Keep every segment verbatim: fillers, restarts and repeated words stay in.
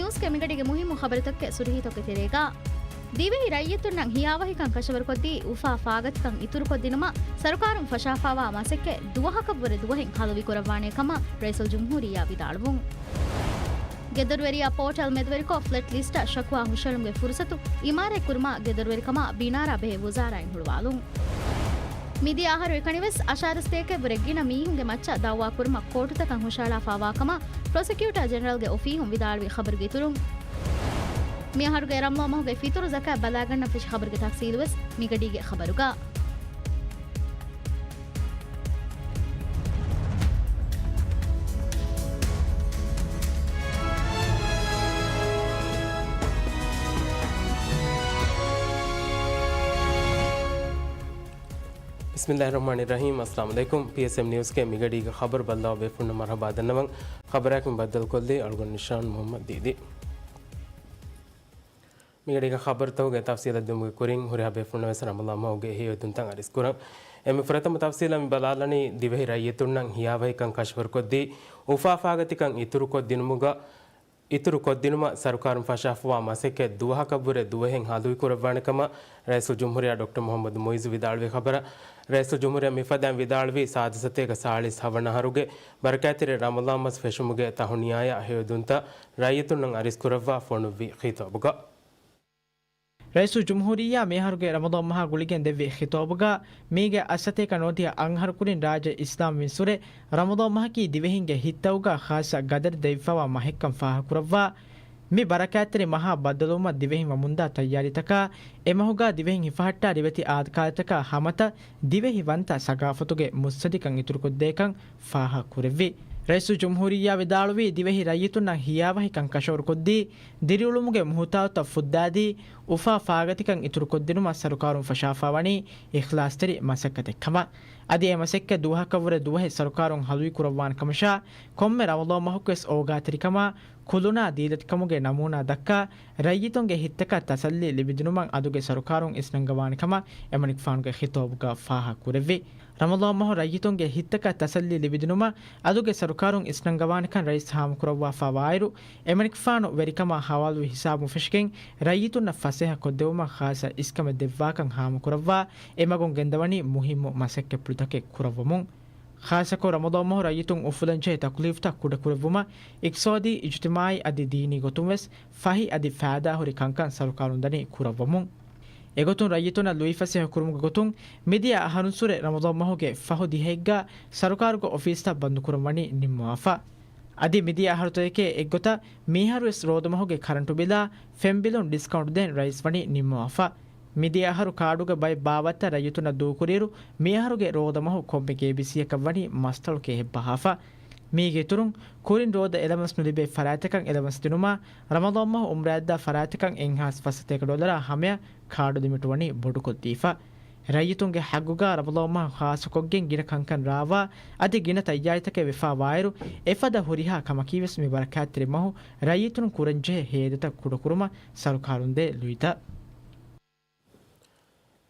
ނިއުސްގެ މިގަޑީގެ މުހިއްމު ޚަބަރުތަކުގެ ސުރުހީތަކުގެ ތެރޭގަ، ދިވެހި ރައްޔިތުންނަށް ހިޔާވަހިކަން ކަށަވަރުކޮށްދީ، އުފާ ފާގަތިކަން އިތުރުކޮށްދިނުމަށް ސަރުކާރުން ފަށާފާވާ މަސައްކަތް ދުވަހަކަށްވުރެ ދުވަހެއް ހަލުވިކުރައްވާނޭ ކަމަށް ރައީސުލްޖުމްހޫރިއްޔާ ވިދާޅުވުން. ގެދޮރުވެރިޔާ ޕޯޓަލް މެދުވެރިކޮށް، ފްލެޓް ލިސްޓަށް ޝަކުވާ ހުށަހެޅުމުގެ ފުރުސަތު އިމާރާތްކުރުމަށް ގެދޮރުވެރިކަމާ ބިނާރާ ބެހޭ ވުޒާރާއިން ހުޅުވާލުން. މިދިޔަ އަހަރު އެކަނިވެސް އަށާރަ ސަތޭކައަށްވުރެ ގިނަ މީހުންގެ މައްޗަށް ދައުވާކުރުމަށް ކޯޓުތަކަށް ހުށަހަޅާފާވާ ކަމަށް ޕްރޮސިކިއުޓާ ޖެނެރަލްގެ އޮފީހުން ވިދާޅުވި ޚަބަރުގެ އިތުރުން. މިއަހަރުގެ ރަމަޟާން މަހުގެ ފިތުރު ޒަކާތް ބަލާގަންނަން ފެށި ޚަބަރުގެ ތަފްސީލުވެސް މިގަޑީގެ ޚަބަރުގަ. ބިސްމިއްލާހި ރަޙްމާނި ރަޙީމް. އައްސަލާމު ޢަލައިކުމް. ޕީއެސްއެމް ނިއުސްގެ މިގަޑީގެ ޚަބަރު ބައްލަވާ ބޭފުޅުންނަށް މަރުޙަބާ ދަންނަވަން. ޚަބަރާއެކު ބައްދަލުކޮށްލީ އަޅުގަނޑު ނިޝާން މުޙައްމަދު ދީދީ. މިގަޑީގެ ޚަބަރުތަކުގެ ތަފްސީލަށް ދިއުމުގެ ކުރިން، ހުރިހާ ބޭފުޅުންނަށް ވެސް ރަމަޟާން މަހުގެ ހެޔޮއެދުންތައް އަރިސްކުރަން. އެންމެ ފުރަތަމަ ތަފްސީލަށް މި ބަލާލަނީ، ދިވެހި ރައްޔިތުންނަށް ހިޔާވަހިކަން ކަށަވަރުކޮށްދީ، އުފާ ފާގަތިކަން އިތުރުކޮށްދިނުމުގަ، އިތުރުކޮށްދިނުމަށް ސަރުކާރުން ފަށާފަވާ މަސައްކަތް ދުވަހަކަށްވުރެ ދުވަހެއް ހަލުވިކުރައްވާނެ ކަމަށް ރައީސުލްޖުމްހޫރިއްޔާ ޑޮކްޓަރ މުޙައްމަދު މުޢިއްޒު ވިދާޅުވި ޚަބަރަށް، ރައީސުލްޖުމްހޫރިއްޔާ މިފަދައިން ވިދާޅުވީ، ސާދަ ސަތޭކަ ސާޅީސް ހަވަނަ އަހަރުގެ ބަރަކާތްތެރި ރަމަޟާން މަސް ފެށުމުގެ ތަހުނިޔާޔާ ހެޔޮއެދުންތައް ރައްޔިތުންނަށް އަރިސްކުރައްވާ ފޮނުއްވި ޚިޠާބުގަ. ރައީސުލްޖުމްހޫރިއްޔާ މިއަހަރުގެ ރަމަޟާން މަހާ ގުޅިގެން ދެއްވި ޚިޠާބުގަ، މީގެ އަށްސަތޭކަ ނުވަދިހަ އަށް އަހަރު ކުރިން ރާއްޖެ އިސްލާމް ވިންސުރެ ރަމަޟާން މަހަކީ ދިވެހިންގެ ހިތްތަކުގަ ޚާއްޞަ ގަދަރު ދެއްވިފައިވާ މަހެއްކަން ފާހަގަކުރައްވާ، މި ބަރަކާތްތެރި މަހާ ބައްދަލުވުމަށް ދިވެހިން ވަމުންދާ ތައްޔާރީތަކާ، އެމަހުގަ ދިވެހިން ހިފަހައްޓާ ރިވެތި އާދަކާލަތަކާ ހަމަތައް ދިވެހި ވަންތަ ސަގާފަތުގެ މުއްސަދިކަން އިތުރުކޮށްދޭކަން ފާހަގަކުރެއްވި. ރައީސުލްޖުމްހޫރިއްޔާ ވިދާޅުވީ، ދިވެހި ރައްޔިތުންނަށް ހިޔާވަހިކަން ކަށަވަރުކޮށްދީ، ދިރިއުޅުމުގެ މުހުތާޖުތައް ފުއްދާދީ، އުފާ ފާގަތިކަން އިތުރުކޮށްދިނުމަށް ސަރުކާރުން ފަށާފާވަނީ އިޚްލާޞްތެރި މަސައްކަތެއްކަމަށް. އަދި އެ މަސައްކަތް ދުވަހަކަށްވުރެ ދުވަހެއް ސަރުކާރުން ހަލުވިކުރައްވާނެ ކަމަށާ، ކޮންމެ ރަމަޟާން މަހަކުވެސް އޯގާތެރިކަމާ، ކުލުނާ ދީލަތިކަމުގެ ނަމޫނާ ދައްކާ، ރައްޔިތުންގެ ހިތްތަކަށް ތަސައްލީ ލިބިދިނުމަށް އަދުގެ ސަރުކާރުން އިސްނަންގަވާނެ ކަމަށް އެމަނިކުފާނުގެ ޚިޠާބުގަ ފާހަގަކުރެއްވި. ރަމަޟާން މަހު ރައްޔިތުންގެ ހިތްތަކަށް ތަސައްލީ ލިބިދިނުމަށް އަދުގެ ސަރުކާރުން އިސްނަންގަވާނެކަން ރައީސް ހާމަކުރައްވާފާވާއިރު، އެމަނިކުފާނު ވެރިކަމާ ހަވާލުވި ހިސާބުން ފެށިގެން ރައްޔިތުންނަށް ފަސޭހަ ކޮށްދެއްވުމަށް ޚާއްޞަ އިސްކަމެއް ދެއްވާކަން ހާމަކުރައްވާ، އެމަގުން ގެންދަވަނީ މުހިއްމު މަސައްކަތްޕުޅުތަކެއް ކުރައްވަމުން. ޚާއްޞަކޮށް ރަމަޟާން މަހު ރައްޔިތުން އުފުލަންޖެހޭ ތަކުލީފްތައް ކުޑަކުރެއްވުމަށް، އިޤްތިޞާދީ، އިޖުތިމާޢީ އަދި ދީނީ ގޮތުން ވެސް ފަހި އަދި ފައިދާހުރި ކަންކަން ސަރުކާރުން ދަނީ ކުރައްވަމުން. އެގޮތުން ރައްޔިތުންނަށް ލުއިފަސޭހަ ކުރުމުގެ ގޮތުން މިދިޔަ އަހަރުންސުރެ ރަމަޟާން މަހުގެ ފަހު ދިހައެއްގަ ސަރުކާރުގެ އޮފީސްތައް ބަންދުކުރަން ވަނީ ނިންމަވާފަ. އަދި މިދިޔަ އަހަރުތަކެކޭ އެއްގޮތަށް މިއަހަރުވެސް ރޯދަމަހުގެ ކަރަންޓު ބިލާ ފެން ބިލުން ޑިސްކައުންޓް ދޭން ރައީސް ވަނީ ނިންމަވާފަ. މިދިޔަ އަހަރު ކާޑުގެ ބައެއް ބާވަތްތައް ރައްޔިތުންނަށް ދޫކުރިއިރު، މިއަހަރުގެ ރޯދަމަހު ކޮންމެ ގޭބިސީއަކަށް ވަނީ މަސްތަޅު ކޭހެއް ބަހާފަ. މީގެ އިތުރުން، ކުރިން ރޯދަ އެލަވަންސް ނުލިބޭ ފަރާތްތަކަށް އެލަވަންސް ދިނުމާ، ރަމަޟާން މަހު އުމްރާއަށްދާ ފަރާތްތަކަށް އެއްހާސް ފަސް ސަތޭކަ ޑޮލަރާ ހަމަޔަށް ކާޑު ލިމިޓް ވަނީ ބޮޑުކޮށްދީފަ. ރައްޔިތުންގެ ހައްގުގަ ރަމަޟާން މަހު ޚާއްޞަކޮށްގެން ގިނަ ކަންކަން ރާވާ، އަދި ގިނަ ތައްޔާރީތަކެއް ވެފާވާއިރު، އެފަދަ ހުރިހާ ކަމަކީވެސް މި ބަރަކާތްތެރި މަހު ރައްޔިތުން ކުރަންޖެހޭ ހެޔޮއެދުތައް ކުޑަކުރުމަށް ސަރުކާރުން ދޭ ލުއިތައް.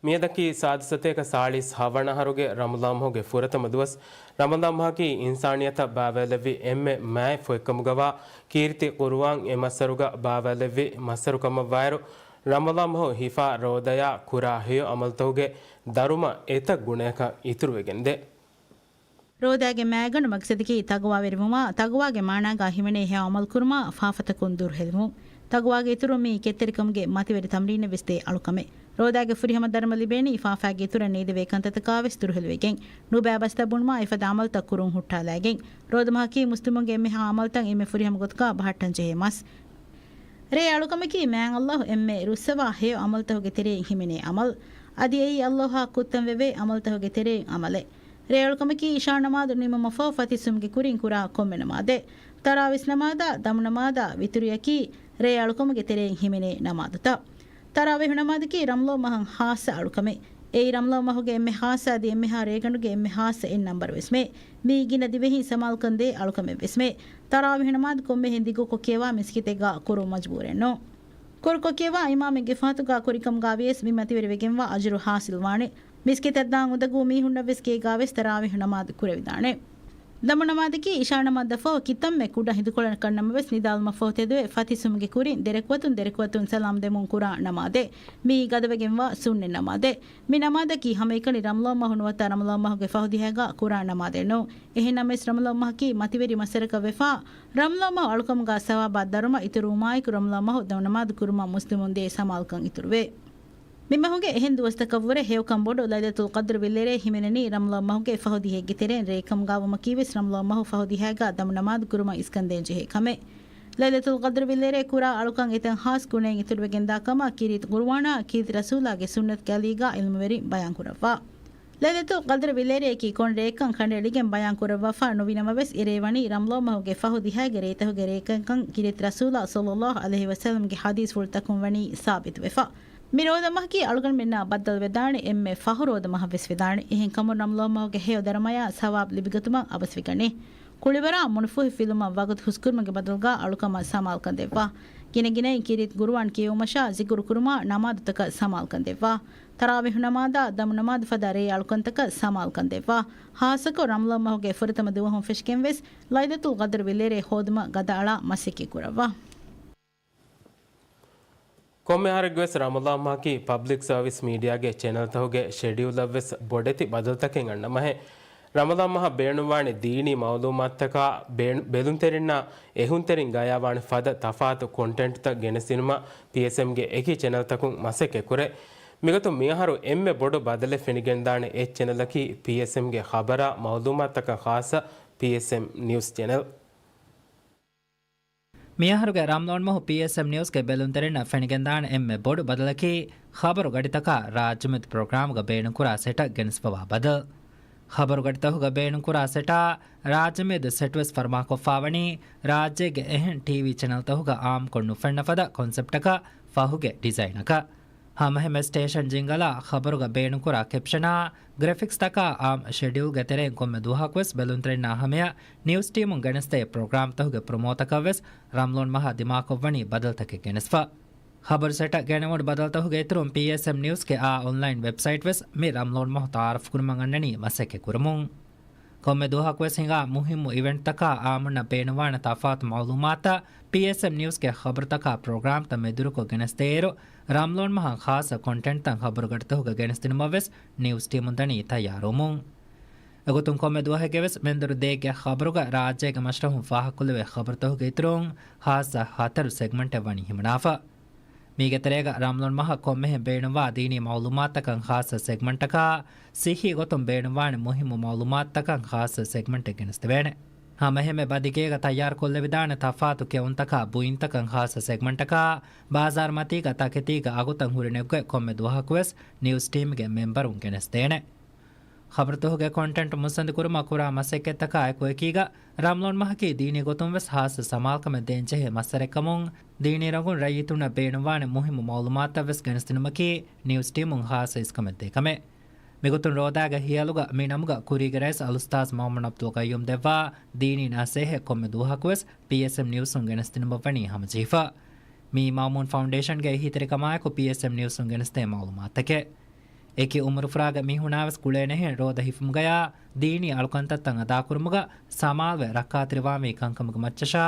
މިއަދަކީ ސާދަ ސަތޭކަ ސާޅީސް ހަވަނަ އަހަރުގެ ރަމަޟާން މަހުގެ ފުރަތަމަ ދުވަސް. ރަމަޟާން މަހަކީ އިންސާނިއްޔަތަށް ބާވައިލެއްވި އެންމެ މާތް ފޮތްކަމުގަވާ ކީރިތި ޤުރުއާން އެ މައްސަރުގަ ބާވައިލެއްވި މައްސަރު ކަމަށްވާއިރު، ރަމަޟާން މަހު ހިފާ ރޯދަޔާ ކުރާ ހެޔޮ ޢަމަލުތަކުގެ ދަރުމަ އެތައް ގުނަޔަކަށް އިތުރުވެގެންދޭ. ރޯދާގެ މައިގަނޑު މަގްސަދަކީ ތަޤްވާވެރިވުމާ، ތަޤްވާގެ މާނާގާ ހިމެނޭ ހެޔޮ ޢަމަލުކުރުމާ، ފާފަތަކުން ދުރުހެލުމުން. ތަޤްވާގެ އިތުރުން މިއީ ކެތްތެރިކަމުގެ މަތިވެރި ތަމްރީނެއްވެސް ދޭ އަޅުކަމެއް. ރޯދާގެ ފުރިހަމަ ދަރުމަ ލިބޭނީ ފާފައިގެ އިތުރަށް ނޭދެވޭ ކަންތައްތަކާވެސް ދުރުހެލިވެގެން. ނުބައި ބަސްތައް ބުނުމާ، އެފަދަ ޢަމަލުތައް ކުރުން ހުއްޓާލައިގެން. ރޯދަމަހަކީ މުސްލިމުންގެ އެންމެހާ ޢަމަލުތައް އެންމެ ފުރިހަމަ ގޮތުގާ ބަހައްޓަންޖެހޭ މަސް. ރޭ އަޅުކަމަކީ މާތް ﷲ އެންމެ ރުއްސަވާ ހެޔޮ ޢަމަލުތަކުގެ ތެރެއިން ހިމެނޭ ޢަމަލު. އަދި އެއީ ﷲއާ ކުއްތަންވެވޭ ޢަމަލުތަކުގެ ތެރެއިން ޢަމަލެއް. ރޭ އަޅުކަމަކީ އިޝާ ނަމާދު ނިމުމަށްފަހު ފަތިސްވުމުގެ ކުރިން ކުރާ ކޮންމެ ނަމާދެއް. ތަރާވީސް ނަމާދާ، ދަމު ނަމާދާ، ވިތުރިއަކީ ރޭ އަޅުކަމުގެ ތެރެއިން ހިމެނޭ ނަމާދުތައް. ތަރާވީހު ނަމާދަކީ ރަމަޟާން މަހަށް ޚާއްޞަ އަޅުކަމެއް. އެއީ ރަމަޟާން މަހުގެ އެންމެ ޚާއްޞަ އަދި އެންމެހާ ރޭގަނޑުގެ އެންމެ ޚާއްޞަ އެއް ނަންބަރުވެސްމެ. މީ ގިނަ ދިވެހިން ސަމާލުކަން ދޭ އަޅުކަމެއްވެސްމެ. ތަރާވީހު ނަމާދު ކޮންމެހެން ދިގުކޮށް ކިޔަވާ މިސްކިތެއްގާ ކުރުން މަޖުބޫރެއްނު. ކުރުކޮށް ކިޔަވާ އިމާމެއްގެ ފަހަތުގާ ކުރިކަމުގާވިޔަސް މި މަތިވެރިވެގެންވާ އަޖުރު ޙާޞިލްވާނެ. މިސްކިތަށް ދާން އުނދަގޫ މީހުންނަށްވެސް ގޭގާވެސް ތަރާވީހު ނަމާދު ކުރެވިދާނެ. ދަމު ނަމާދަކީ އިޝާ ނަމާދަށްފަހު ކިތަންމެ ކުޑަ ހިނދުކޮޅަކަށްނަމަވެސް ނިދާލުމަށްފަހު ތެދުވެ ފަތިސުމުގެ ކުރިން ދެރަކުވަތުން ދެރަކުވަތުން ސަލާމް ދެމުން ކުރާ ނަމާދެއް. މިއީ ގަދަވެގެންވާ ސުންނަތް ނަމާދެއް. މި ނަމާދަކީ ހަމައެކަނި ރަމަޟާން މަހު ނުވަތަ ރަމަޟާން މަހުގެ ފަހު ދިހައިގާ ކުރާ ނަމާދެއް ނޫން. އެހެންނަމަވެސް ރަމަޟާން މަހަކީ މަތިވެރި މައްސަރަކަށް ވެފާ، ރަމަޟާން މަހު އަޅުކަމުގާ ސަވާބާ ދަރުމަ އިތުރުވުމާއެކު ރަމަޟާން މަހު ދަމު ނަމާދު ކުރުމަށް މުސްލިމުން ދޭ ސަމާލުކަން އިތުރުވޭ. މި މަހުގެ އެހެން ދުވަސްތަކަށްވުރެ ހެޔޮކަން ބޮޑު ލައިލަތުލް ޤަދްރު ވިއްލަރޭ ހިމެނެނީ ރަމަޟާން މަހުގެ ފަހު ދިހައެއްގެ ތެރެއިން ރޭކަމުގާ ވުމަކީވެސް ރަމަޟާން މަހު ފަހު ދިހައިގާ ދަމު ނަމާދު ކުރުމަށް އިސްކަންދޭން ޖެހޭ ކަމެއް. ލައިލަތުލް ޤަދްރު ވިއްލަރޭ ކުރާ އަޅުކަން އެތަން ޚާއްޞަ ގުނައެއް އިތުރުވެގެންދާ ކަމަށް ކީރިތި ޤުރުއާނާ ކީރިތި ރަސޫލާގެ ސުންނަތުގެ އަލީގާ ޢިލްމުވެރިން ބަޔާން ކުރައްވާ. ލައިލަތުލް ޤަދްރު ވިއްލަރޭއަކީ ކޮން ރެއެއްކަން ކަނޑައެޅިގެން ބަޔާން ކުރައްވާފަ ނުވިނަމަވެސް، އެރޭ ވަނީ ރަމަޟާން މަހުގެ ފަހު ދިހައިގެ ރޭތަކުގެ ރޭކަންކަން ކީރިތި ރަސޫލާ ޞައްލައްލާހު ޢަލައިހި ވަސައްލަމްގެ ޙަދީޘްފުޅުތަކުން ވަނީ ސާބިތުވެފަ. މި ރޯދަ މަހަކީ އަޅުގަނޑުމެންނާ ބައްދަލުވެދާނެ އެންމެ ފަހު ރޯދަ މަހަށްވެސް ވެދާނެ. އެހެންކަމުން ރަމަޟާން މަހުގެ ހެޔޮ ދަރުމަޔާ ސަވާބް ލިބިގަތުމަށް އަވަސްވެގަނޭ. ކުޅިވަރާ މުނިފޫހި ފިލުމަށް ވަގުތު ހުސްކުރުމުގެ ބަދަލުގާ އަޅުކަމަށް ސަމާލުކަން ދެއްވާ. ގިނަ ގިނައިން ކީރިތި ޤުރުއާން ކިޔެވުމަށާ ޒިކުރު ކުރުމާ ނަމާދުތަކަށް ސަމާލުކަން ދެއްވާ. ތަރާވީޙު ނަމާދާ، ދަމު ނަމާދު ފަދަ ރޭ އަޅުކަންތަކަށް ސަމާލުކަން ދެއްވާ. ޚާއްޞަކޮށް ރަމަޟާން މަހުގެ ފުރަތަމަ ދުވަހުން ފެށިގެންވެސް ލައިލަތުލް ޤަދްރު ވިއްލަރޭ ހޯދުމަށް ގަދައަޅާ މަސައްކަތް ކުރައްވާ. ކޮންމެ އަހަރެއްގެވެސް ރަމަޟާން މަހަކީ ޕަބްލިކް ސަރވިސް މީޑިއާގެ ޗެނަލްތަކުގެ ޝެޑިއުލަށްވެސް ބޮޑެތި ބަދަލުތަކެއް އަންނަ މަހެއް. ރަމަޟާން މަހަށް ބޭނުންވާނެ ދީނީ މައުލޫމާތުތަކާ ބޭނު-، ބެލުންތެރިންނާ އެހުންތެރިން ގަޔާވާނެ ފަދަ ތަފާތު ކޮންޓެންޓްތައް ގެނެސްދިނުމަށް ޕީއެސްއެމްގެ އެކި ޗެނަލްތަކުން މަސައްކަތް ކުރޭ. މިގޮތުން މިއަހަރު އެންމެ ބޮޑު ބަދަލެއް ފެނިގެންދާނެ އެއްޗެނަލަކީ ޕީއެސްއެމްގެ ޚަބަރާ މައުލޫމާތުތަކަށް ޚާއްޞަ ޕީއެސްއެމް ނިއުސް ޗެނަލް. މިއަހަރުގެ ރަމަޟާން މަހު ޕީއެސްއެމް ނިއުސްގެ ބެލުންތެރިންނަށް ފެނިގެންދާނެ އެންމެ ބޮޑު ބަދަލަކީ، ޚަބަރު ގަޑިތަކާ ރާއްޖެމެދު ޕްރޮގްރާމުގަ ބޭނުންކުރާ ސެޓަށް ގެނެސްފަވާ ބަދަލު. ޚަބަރު ގަޑިތަކުގަ ބޭނުންކުރާ ސެޓާ ރާއްޖެމެދު ސެޓްވެސް ފަރުމާކޮށްފާވަނީ، ރާއްޖޭގެ އެހެން ޓީވީ ޗެނަލްތަކުގަ އާއްމުކޮށް ނުފެންނަ ފަދަ ކޮންސެޕްޓަކާ ފަހުގެ ޑިޒައިނަކަށް. ހަމައެހެންމެ ސްޓޭޝަން ޖިންގަލާ ޚަބަރުގަ ބޭނުންކުރާ ކެޕްޝަނާ ގްރެފިކްސްތަކާ އާއްމު ޝެޑިއުލްގެ ތެރެއިން ކޮންމެ ދުވަހަކުވެސް ބެލުންތެރިންނާ ހަމަޔަށް ނިއުސް ޓީމުން ގެނެސްދޭ ޕްރޮގްރާމްތަކުގެ ޕްރޮމޯތަކަށްވެސް ރަމަޟާން މަހަށް ދިމާކޮށްވަނީ ބަދަލުތަކެއް ގެނެސްފަ. ޚަބަރު ސެޓަށް ގެނެވުނު ބަދަލުތަކުގެ އިތުރުން ޕީއެސްއެމް ނިއުސްގެ އާ އޮންލައިން ވެބްސައިޓްވެސް މި ރަމަޟާން މަހު ތައާރަފްކުރުމަށް އަންނަނީ މަސައްކަތް ކުރަމުން. ކޮންމެ ދުވަހަކުވެސް ހިނގާ މުހިއްމު އިވެންޓްތަކާ އާއްމުންނަށް ބޭނުންވާނެ ތަފާތު މައުލޫމާތުތައް ޕީއެސްއެމް ނިއުސްގެ ޚަބަރުތަކާ ޕްރޮގްރާމްތައް މެދުވެރިކޮށް ގެނެސްދޭއިރު، ރަމަޟާން މަހަށް ޚާއްޞަ ކޮންޓެންޓްތައް ޚަބަރު ގަޑިތަކުގަ ގެނެސްދިނުމަށްވެސް ނިއުސް ޓީމުން ދަނީ ތައްޔާރުވަމުން. އެގޮތުން ކޮންމެ ދުވަހެއްގެވެސް މެންދުރު ދޭއްގެ ޚަބަރުގަ ރާއްޖޭގެ މަސްރަހުން ފާހަގަކޮށްލެވޭ ޚަބަރުތަކުގެ އިތުރުން ޚާއްޞަ ހަތަރު ސެގްމަންޓެއް ވަނީ ހިމަނާފަ. މީގެ ތެރޭގަ ރަމަޟާން މަހަށް ކޮންމެހެން ބޭނުންވާ ދީނީ މައުލޫމާތުތަކަށް ޚާއްޞަ ސެގްމަންޓަކާ، ސިއްހީ ގޮތުން ބޭނުންވާނެ މުހިއްމު މައުލޫމާތުތަކަށް ޚާއްޞަ ސެގްމަންޓެއް ގެނެސްދެވޭނެ. ހަމައެހެންމެ ބަދިގޭގަ ތައްޔާރުކޮށްލެވިދާނެ ތަފާތު ކެއުންތަކާ ބުއިންތަކަށް ޚާއްޞަ ސެގްމަންޓަކާ، ބާޒާރުމަތީގަ ތަކެތީގަ އަގުތައް ހުރި ނެގުގައި ކޮންމެ ދުވަހަކުވެސް ނިއުސް ޓީމްގެ މެމްބަރުން ގެނެސްދޭނެ. ޚަބަރުތަކުގެ ކޮންޓެންޓް މުއްސަނދިކުރުމަށް ކުރާ މަސައްކަތްތަކާ އެކު އެކީގަ، ރަމަޟާން މަހަކީ ދީނީ ގޮތުން ވެސް ޚާއްޞަ ސަމާލުކަމެއް ދޭންޖެހޭ މައްސަރެއްކަމުން، ދީނީ ރަނގުން ރައްޔިތުންނަށް ބޭނުންވާނެ މުހިއްމު މައުލޫމާތުތައް ވެސް ގެނެސްދިނުމަކީ ނިއުސް ޓީމުން ޚާއްޞަ އިސްކަމެއް ދޭ ކަމެއް. މިގޮތުން ރޯދާގެ ހިޔަލުގަ މި ނަމުގަ ކުރީގެ ރައީސް އަލްއުސްތާޛް މައުމޫން ޢަބްދުލް ޤައްޔޫމް ދެއްވާ ދީނީ ނަސޭހަތް ކޮންމެ ދުވަހަކުވެސް ޕީއެސްއެމް ނިއުސުން ގެނެސްދިނުމަށްވަނީ ހަމަޖެހިފަ. މިއީ މައުމޫން ފައުންޑޭޝަންގެ އެހީތެރިކަމާއެކު ޕީއެސްއެމް ނިއުސުން ގެނެސްދޭ މައުލޫމާތުތަކެއް. އެކި އުމުރުފުރާގެ މީހުނާވެސް ގުޅޭނެހެން ރޯދަ ހިފުމުގަޔާ ދީނީ އަޅުކަންތައްތައް އަދާކުރުމުގަ ސަމާލުވެ ރައްކާތެރިވާންވީ ކަންކަމުގެ މައްޗަށާ،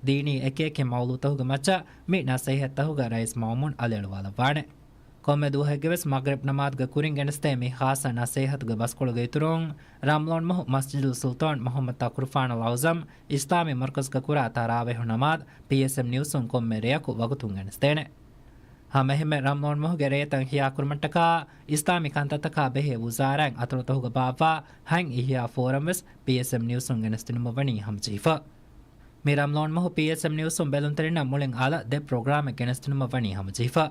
ދީނީ އެކިއެކި މައުޟޫޢުތަކުގެ މައްޗަށް މި ނަސޭހަތްތަކުގަ ރައީސް މައުމޫން އަލިއަޅުވާލައްވާނެ. ކޮންމެ ދުވަހެއްގެވެސް މަޣްރިބް ނަމާދުގެ ކުރިން ގެނެސްދޭ މި ޚާއްޞަ ނަސޭހަތުގެ ބަސްކޮޅުގެ އިތުރުން، ރަމަޟާން މަހު މަސްޖިދުލް ސުލްޠާން މުޙައްމަދު ތަކުރުފާނަލް އަޢުޡަމް އިސްލާމީ މަރުކަޒުގަ ކުރާ ތަރާވީޙު ނަމާދު ޕީއެސްއެމް ނިއުސުން ކޮންމެ ރެޔަކު ވަގުތުން ގެނެސްދޭނެ. ހަމައެހެންމެ ރަމަޟާން މަހުގެ ރޭތައް ހިޔާކުރުމަށްޓަކާ އިސްލާމީ ކަންތައްތަކާ ބެހޭ ވުޒާރާއިން އަތޮޅުތަކުގަ ބާއްވާ ހަތް އިޙްޔާ ފޯރަމް ވެސް ޕީއެސްއެމް ނިއުސުން ގެނެސްދިނުމަށްވަނީ ހަމަޖެހިފަ. މި ރަމަޟާން މަހު ޕީއެސްއެމް ނިއުސުން ބެލުންތެރިންނަށް މުޅިން އަލަށް ދެ ޕްރޮގްރާމެއް ގެނެސްދިނުމަށްވަނީ ހަމަޖެހިފަ.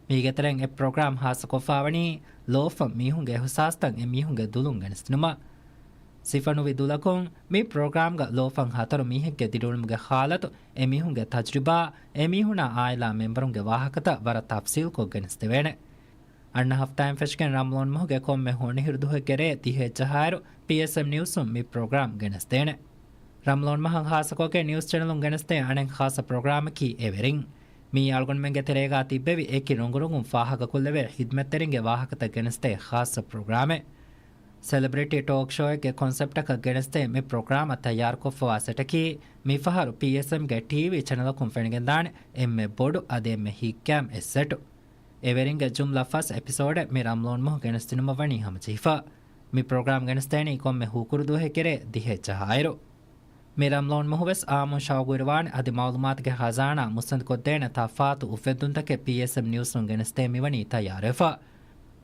މީގެތެރެއިން އެއް ޕްރޮގްރާމް ޚާއްޞަކޮށްފާވަނީ ލޯފަން މީހުންގެ އިޙްސާސްތައް އެމީހުންގެ ދުލުން ގެނެސްދިނުމަށް. ސިފަނުވި ދުލަކުން މި ޕްރޮގްރާމްގަ ލޯފަން ހަތަރު މީހެއްގެ ދިރިއުޅުމުގެ ހާލަތު، އެމީހުންގެ ތަޖުރިބާ، އެމީހުނާ އާއިލާ މެމްބަރުންގެ ވާހަކަތައް ވަރަށް ތަފްސީލްކޮށް ގެނެސްދެވޭނެ. އަންނަ ހަފްތާއިން ފެށިގެން ރަމަޟާން މަހުގެ ކޮންމެ ހޮނިހިރު ދުވަހެއްގެ ރޭ ދިހައެއް ޖަހާއިރު، ޕީއެސްއެމް ނިއުސުން މި ޕްރޮގްރާމް ގެނެސްދޭނެ. ރަމަޟާން މަހަށް ޚާއްޞަކޮށްގެން ނިއުސް ޗެނަލުން ގެނެސްދޭ އަނެއް ޚާއްޞަ ޕްރޮގްރާމަކީ އެވެރިން. މިއީ އަޅުގަނޑުމެންގެ ތެރޭގާ ތިއްބެވި އެކި ރޮނގުރޮނގުން ފާހަގަކޮށްލެވޭ ޚިދްމަތްތެރިންގެ ވާހަކަތައް ގެނެސްދޭ ޚާއްޞަ ޕްރޮގްރާމެއް. ސެލެބްރިޓީ ޓޯކް ޝޯއެއްގެ ކޮންސެޕްޓަކަށް ގެނެސްދޭ މި ޕްރޮގްރާމަށް ތައްޔާރުކޮށްފަވާ ސެޓަކީ މިފަހަރު ޕީއެސްއެމްގެ ޓީވީ ޗެނަލަކުން ފެނިގެންދާނެ އެންމެ ބޮޑު އަދި އެންމެ ހިތްގައިމު އެއް ސެޓު. އެވެރިންގެ ޖުމްލަ ފަސް އެޕިސޯޑެއް މި ރަމްޟާން މަހު ގެނެސްދިނުމަށް ވަނީ ހަމަޖެހިފަ. މި ޕްރޮގްރާމް ގެނެސްދޭނީ ކޮންމެ ހޫކުރު ދުވަހެއްގެ ރޭ ދިހައެއް ޖަހާއިރު. މި ރަމްޟާން މަހުވެސް އާއްމުން ޝައުގުވެރިވާނެ އަދި މައުލޫމާތުގެ ޚަޒާނާ މުއްސަނދިކޮށްދޭނެ ތަފާތު އުފެއްދުންތަކެއް ޕީއެސްއެމް ނިއުސްރުން ގެނެސްދޭ މިވަނީ ތައްޔާރުވެފަ.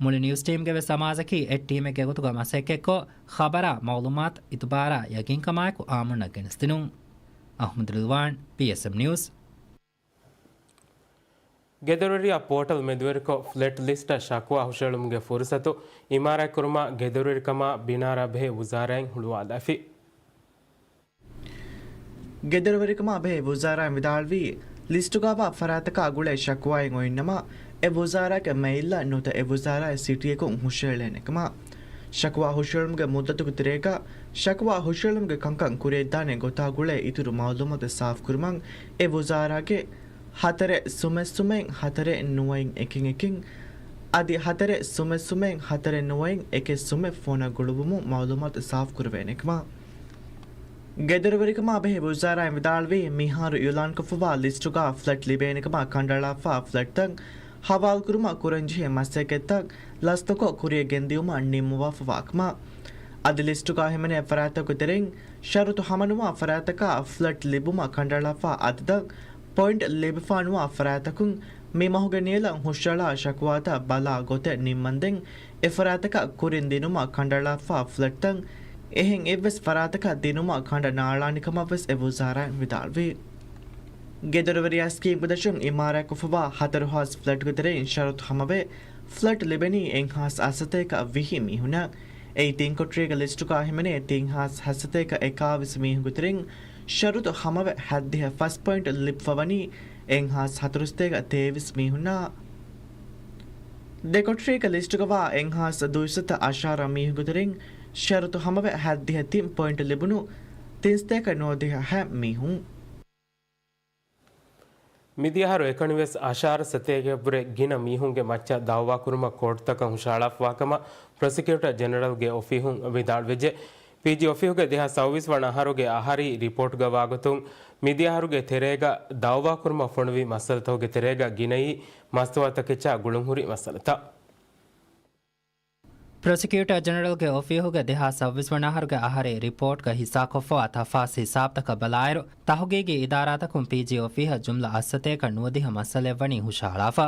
މުޅި ނިއުސް ޓީމްގެ ވެސް އަމާޒަކީ އެއް ޓީމެއްގެ ގޮތުގަ މަސައްކަތްކޮށް، ޚަބަރާ، މައުލޫމާތު، އިތުބާރާ ޔަގީންކަމާއެކު އާއްމުންނަށް ގެނެސްދިނުން. އަޙްމަދު ރިޟްވާން، ޕީއެސްއެމް ނިއުސް. ގެދޮރުވެރިޔާ ޕޯޓަލް މެދުވެރިކޮށް، ފްލެޓް ލިސްޓަށް ޝަކުވާ ހުށައެޅުމުގެ ފުރުސަތު އިމާރާތްކުރުމާ ގެދޮރުވެރިކަމާ ބިނާރާ ބެހޭ ވުޒާރާއިން ހުޅުވާލައިފި. ގެދޮރުވެރިކަމާ ބެހޭ ވުޒާރާއިން ވިދާޅުވީ، ލިސްޓުގައިވާ ފަރާތަކާ ގުޅޭ ޝަކުވާއެއް އޮތްނަމަ، އެ ވުޒާރާގެ މެއިލްއަށް ނުވަތަ އެ ވުޒާރާއެއް ސިޓީއަކުން ހުށައެޅޭނެކަމަށް. ޝަކުވާ ހުށައެޅުމުގެ މުއްދަތުގެ ތެރޭގަ، ޝަކުވާ ހުށައެޅުމުގެ ކަންކަން ކުރިއަށްދާނެ ގޮތާ ގުޅޭ އިތުރު މައުލޫމާތު ސާފުކުރުމަށް، އެ ވުޒާރާގެ ހަތަރެއް ސުމެއް ސުމެއް ހަތަރެއް ނުވައިން އެކެއް އެކެއް އަދި ހަތަރެއް ސުމެއް ސުމެއް ހަތަރެއް ނުވައިން އެކެއް ސުމެއް ފޯނަށް ގުޅުއްވުމުން މައުލޫމާތު ސާފުކުރެވޭނެކަމަށް. ގެދޮރުވެރިކަމާ ބެހޭ ވުޒާރާއިން ވިދާޅުވީ، މިހާރު އިއުލާންކޮށްފަވާ ލިސްޓުގަ ފްލެޓް ލިބޭނެކަމާ ކަނޑައަޅާފަ ފްލެޓްތައް ހަވާލުކުރުމަށް ކުރަންޖެހޭ މަސައްކަތްތައް ލަސްތުކޮށް ކުރިއަށް ގެންދިއުމަށް ނިންމަވާފަވާކަމަށް. އަދި ލިސްޓުގަ ހިމެނޭ ފަރާތްތަކުގެ ތެރެއިން ޝަރުތު ހަމަނުވާ ފަރާތްތަކާ ފްލެޓް ލިބުމަށް ކަނޑައަޅާފަ އަދަދަށް ޕޮއިންޓް ލިބިފާނުވާ ފަރާތްތަކުން މި މަހުގެ ނިޔަލަށް ހުށައަޅާ ޝަކުވާތައް ބަލާ ގޮތެއް ނިންމަންދެން، އެ ފަރާތަކަށް ކުރިން ދިނުމަށް ކަނޑައަޅާފަ ފްލެޓްތައް އެހެން އެއްވެސް ފަރާތަކަށް ދިނުމަށް ކަނޑަ ނާޅާނެ ކަމަށްވެސް އެ ވުޒާރާއިން ވިދާޅުވި. ގެދޮރުވެރިޔާ ސްކީމްގެ ދަށުން އިމާރާތްކޮށްފަވާ ހަތަރު ހާސް ފްލެޓްގެ ތެރެއިން ޝަރުތު ހަމަވެ، ފްލެޓް ލިބެނީ އެއްހާސް އަށްސަތޭކަ ވިހި މީހުންނަށް. އެއީ ތިން ކޮޓަރީގެ ލިސްޓުގަ ހިމެނޭ ތިން ހާސް ހަތްސަތޭކަ އެކާވީސް މީހުންގެ ތެރެއިން ޝަރުތު ހަމަވެ، ހަތްދިހަ ފަސް ޕޮއިންޓް ލިބިފަވަނީ އެއްހާސް ހަތަރުސަތޭކަ ތޭވީސް މީހުންނަށް. ދެ ކޮޓަރީގެ ލިސްޓުގަވާ އެއްހާސް ދުއިސައްތަ އަށާރަ މީހުންގެ ތެރެއިން ޝަރުތު ހަމަވެ، ހަތްދިހަ ތިން ޕޮއިންޓް ލިބުނު ތިންސަތޭކަ ނުވަދިހަ ހަ މީހުން. މިދިޔަ އަހަރު އެކަނިވެސް އަށާރަ ސަތޭކައަށްވުރެ ގިނަ މީހުންގެ މައްޗަށް ދައުވާކުރުމަށް ކޯޓްތަކަށް ހުށަހަޅާފަވާކަމަށް ޕްރޮސިކިއުޓަރ ޖެނެރަލްގެ އޮފީހުން ވިދާޅުވެއްޖެ. ޕީޖީ އޮފީހުގެ ދެހާސް ސައުވީސް ވަނަ އަހަރުގެ އަހަރީ ރިޕޯޓްގަ ވާގޮތުން، މިދިޔަ އަހަރުގެ ތެރޭގަ ދައުވާކުރުމަށް ފޮނުވި މައްސަލަތަކުގެ ތެރޭގަ ގިނައީ މަސްތުވާތަކެއްޗާ ގުޅުންހުރި މައްސަލަތައް. ޕްރޮސިކިއުޓަރ ޖެނެރަލްގެ އޮފީހުގެ ދެހާސް ސައުވީސް ވަނަ އަހަރުގެ އަހަރީ ރިޕޯޓްގަ ހިއްސާކޮށްފަވާ ތަފާސް ހިސާބުތަކަށް ބަލާއިރު، ތަހުގީގީ އިދާރާތަކުން ޕީޖީ އޮފީހަށް ޖުމްލަ އަށްސަތޭކަ ނުވަދިހަ މައްސަލައެއް ވަނީ ހުށަހަޅާފަ.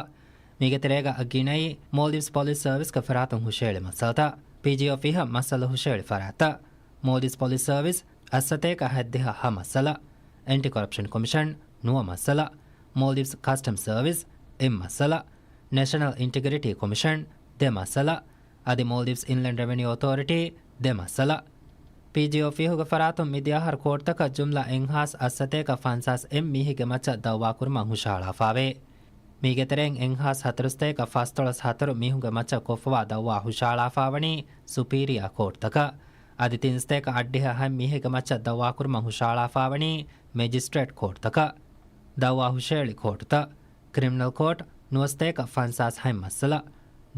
މީގެ ތެރޭގަ ގިނައީ މޯލްޑިވްސް ޕޮލިސް ސަރވިސްގެ ފަރާތުން ހުށައެޅި މައްސަލަތައް. ޕީޖީ އޮފީހަށް މައްސަލަ ހުށައެޅި ފަރާތްތައް. މޯލްޑިވްސް ޕޮލިސް ސަރވިސް، އަށްސަތޭކަ ހަތްދިހަ ހަ މައްސަލަ. އެންޓި ކޮރަޕްޝަން ކޮމިޝަން، ނުވަ މައްސަލަ. މޯލްޑިވްސް ކަސްޓަމް ސަރވިސް، އެއް މައްސަލަ. ނޭޝަނަލް އިންޓިގްރިޓީ ކޮމިޝަން، ދެ މައްސަލަ. އަދި މޯލްޑިވްސް އިންލެންޑް ރެވެނިއު އޮތޯރިޓީ، ދެ މައްސަލަ. ޕީޖީ އޮފީހުގެ ފަރާތުން މިދިޔަ އަހަރު ކޯޓްތަކަށް ޖުމްލަ އެއްހާސް އަށްސަތޭކަ ފަންސާސް އެއް މީހެއްގެ މައްޗަށް ދައުވާކުރުމަށް ހުށަހަޅާފާވޭ. މީގެ ތެރެއިން އެއްހާސް ހަތަރުސަތޭކަ ފަސްދޮޅަސް ހަތަރު މީހުންގެ މައްޗަށް ކޮށްފަވާ ދައުވާ ހުށަހަޅާފާވަނީ ސުޕީރިއާ ކޯޓްތަކަށް. އަދި ތިންސަތޭކަ އަށްޑިހަ ހަތް މީހެއްގެ މައްޗަށް ދައުވާކުރުމަށް ހުށަހަޅާފާވަނީ މެޖިސްޓްރޭޓް ކޯޓްތަކަށް. ދައުވާ ހުށައެޅި ކޯޓުތައް، ކްރިމިނަލް ކޯޓް ނުވަސަތޭކަ ފަންސާސް ހަތް މައްސަލަ،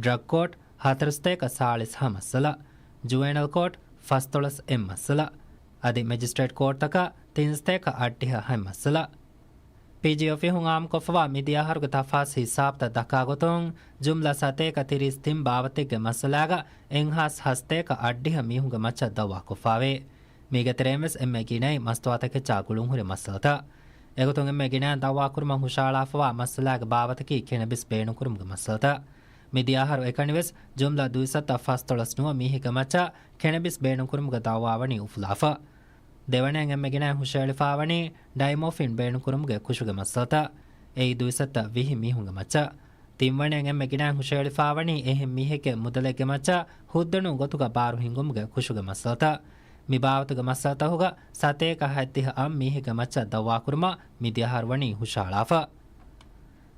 ޑްރަގް ކޯޓް ހަތަރުސަތޭކަ ސާޅީސް ހަ މައްސަލަ، ޖުވެނަލް ކޯޓް ފަސްދޮޅަސް އެއް މައްސަލަ، އަދި މެޖިސްޓްރޭޓް ކޯޓްތަކަށް ތިންސަތޭކަ އަށްޑިހަ ހަތް މައްސަލަ. ޕީޖީ އޮފީހުން އާއްމުކޮށްފަވާ މިދިޔަ އަހަރުގެ ތަފާސް ހިސާބުތައް ދައްކާ ގޮތުން، ޖުމްލަ ސަތޭކަ ތިރީސް ތިން ބާވަތެއްގެ މައްސަލާގަ އެއްހާސް ހަސަތޭކަ އަށްޑިހަ މީހުންގެ މައްޗަށް ދައުވާކޮށްފާވޭ. މީގެ ތެރެއިން ވެސް އެންމެ ގިނައިން މަސްތުވާތަކެއްޗާ ގުޅުންހުރި މައްސަލަތައް. އެގޮތުން އެންމެ ގިނައިން ދައުވާކުރުމަށް ހުށަހަޅާފަވާ މައްސަލާގެ ބާވަތަކީ ކެނަބިސް ބޭނުންކުރުމުގެ މައްސަލަތައް. މިދިޔަ އަހަރު އެކަނިވެސް ޖުމްލަ ދުއިސައްތަ ފަސްދޮޅަސް ނުވަ މީހެއްގެ މައްޗަށް ކެނަބިސް ބޭނުންކުރުމުގެ ދައުވާ ވަނީ އުފުލާފަ. ދެވަނައިން އެންމެ ގިނައިން ހުށަހެޅިފާވަނީ ޑައިމޯފިން ބޭނުންކުރުމުގެ ކުށުގެ މައްސަލަތައް. އެއީ ދުއިސައްތަ ވިހި މީހުންގެ މައްޗަށް. ތިންވަނައިން އެންމެ ގިނައިން ހުށަހެޅިފާވަނީ އެހެން މީހެއްގެ މުދަލެއްގެ މައްޗަށް ހުއްދަނު ގޮތުގަ ބާރު ހިންގުމުގެ ކުށުގެ މައްސަލަތައް. މި ބާވަތުގެ މައްސަލަތަކުގަ ސަތޭކަ ހަތްދިހަ އަށް މީހެއްގެ މައްޗަށް ދައުވާކުރުމަށް މިދިޔަ އަހަރު ވަނީ ހުށަހަޅާފަ.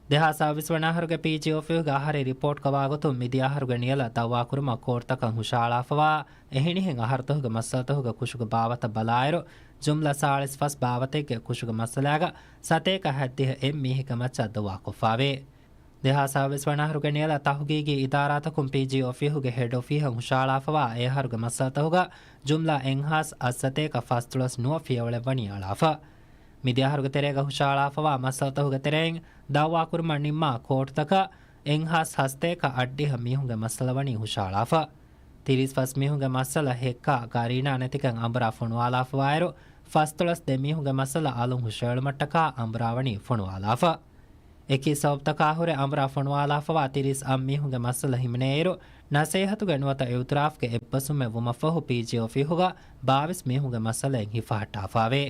ދެހާސް ސައުވީސް ވަނަ އަހަރުގެ ޕީޖީ އޮފީހުގެ އަހަރީ ރިޕޯޓްގަ ވާގޮތުން މިދިޔަ އަހަރުގެ ނިޔަލަށް ދައުވާކުރުމަށް ކޯޓްތަކަށް ހުށަހަޅާފަވާ އެހެނިހެން އަހަރުތަކުގެ މައްސަލަތަކުގެ ކުށުގެ ބާވަތަށް ބަލާއިރު، ޖުމްލަ ސާޅީސް ފަސް ބާވަތެއްގެ ކުށުގެ މައްސަލާގަ ސަތޭކަ ހަތްދިހަ އެއް މީހެއްގެ މައްޗަށް ދައުވާކޮށްފާވޭ. ދެހާސް ސައުވީސް ވަނަ އަހަރުގެ ނިޔަލަށް ތަހުގީގީ އިދާރާތަކުން ޕީޖީ އޮފީހުގެ ހެޑް އޮފީހަށް ހުށަހަޅާފަވާ އެ އަހަރުގެ މައްސަލަތަކުގަ ޖުމްލަ އެއްހާސް އަށްސަތޭކަ ފަސްދޮޅަސް ނުވަ ފިޔަވަޅެއް ވަނީ އަޅާފަ. މިދިޔަ އަހަރުގެ ތެރޭގަ ހުށަހަޅާފަވާ މައްސަލަތަކުގެ ތެރެއިން ދައުވާކުރުމަށް ނިންމާ ކޯޓުތަކަށް އެއްހާސް ހަސަތޭކަ އަށްޑިހަ މީހުންގެ މައްސަލަ ވަނީ ހުށަހަޅާފަ. ތިރީސް ފަސް މީހުންގެ މައްސަލަ ހެއްކާ ގަރީނާ ނެތިކަން އަނބުރާ ފޮނުވާލާފަވާއިރު، ފަސްދޮޅަސް ދެ މީހުންގެ މައްސަލަ އަލުން ހުށައެޅުމަށްޓަކާ އަނބުރާ ވަނީ ފޮނުވާލާފަ. އެކި ސަބަބުތަކާ ހުރެ އަނބުރާ ފޮނުވާލާފަވާ ތިރީސް އަށް މީހުންގެ މައްސަލަ ހިމެނޭއިރު، ނަސޭހަތުގެ ނުވަތަ އިއުތިރާފްގެ އެއްބަސްވުމެއް ވުމަށްފަހު ޕީޖީ އޮފީހުގަ ބާވީސް މީހުންގެ މައްސަލައިން ހިފަހައްޓާފައިވޭ.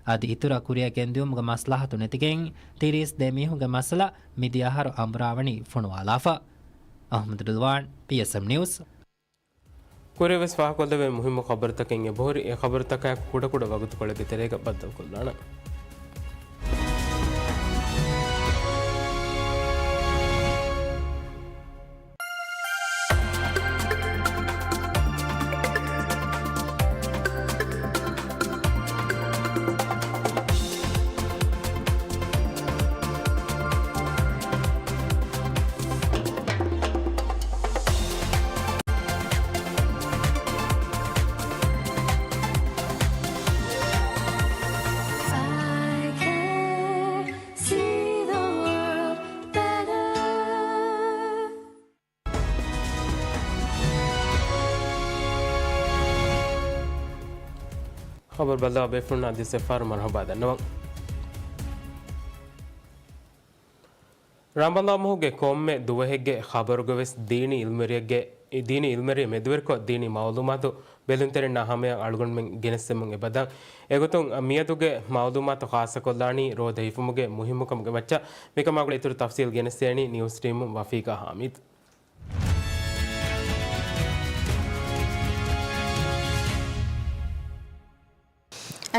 އަދި އިތުރަށް ކުރިއަށް ގެންދިއުމުގެ މަސްލަހަތު ނެތިގެން ތިރީސް ދެ މީހުންގެ މައްސަލަ މިދިޔަ އަހަރު އަނބުރާ ވަނީ ފޮނުވާލާފަ. އަޙްމަދު ރިޟްވާން، ޕީއެސްއެމް ނިއުސް. ކުރިއަށް ވެސް ފާހަގަކޮށްލެވޭ މުހިއްމު ޚަބަރުތަކެއް އެބަހުރި. އެ ޚަބަރުތަކާއެކު ކުޑަކުޑަ ވަގުތުކޮޅެއްގެ ތެރޭގަ ބައްދަލުކޮށްލާނަން. I can see the world better. ޚަބަރު ބައްލަވާ ބޭފުޅުންނަށް އަދިވެސް އެއްފަހަރު މަރުޙަބާ ދަންނަވަން. ރަމަޟާން މަހުގެ ކޮންމެ ދުވަހެއްގެ ޚަބަރުގަވެސް ދީނީ އިލްމުވެރިއެއްގެ، ދީނީ އިލްމުވެރި މެދުވެރިކޮށް ދީނީ މަޢުލޫމާތު ބެލުންތެރިންނާ ހަމަޔަށް އަޅުގަނޑުމެން ގެނެސްދެމުން އެބަދަން. އެގޮތުން މިއަދުގެ މަޢުލޫމާތު ޚާއްޞަކޮށްލާނީ ރޯދަ ހިފުމުގެ މުހިއްމުކަމުގެ މައްޗަށް. މިކަމާ ގުޅި އިތުރު ތަފްސީލް ގެނެސްދޭނީ ނިއުސް ޓީމުން ވަފީގާ ހާމިދު.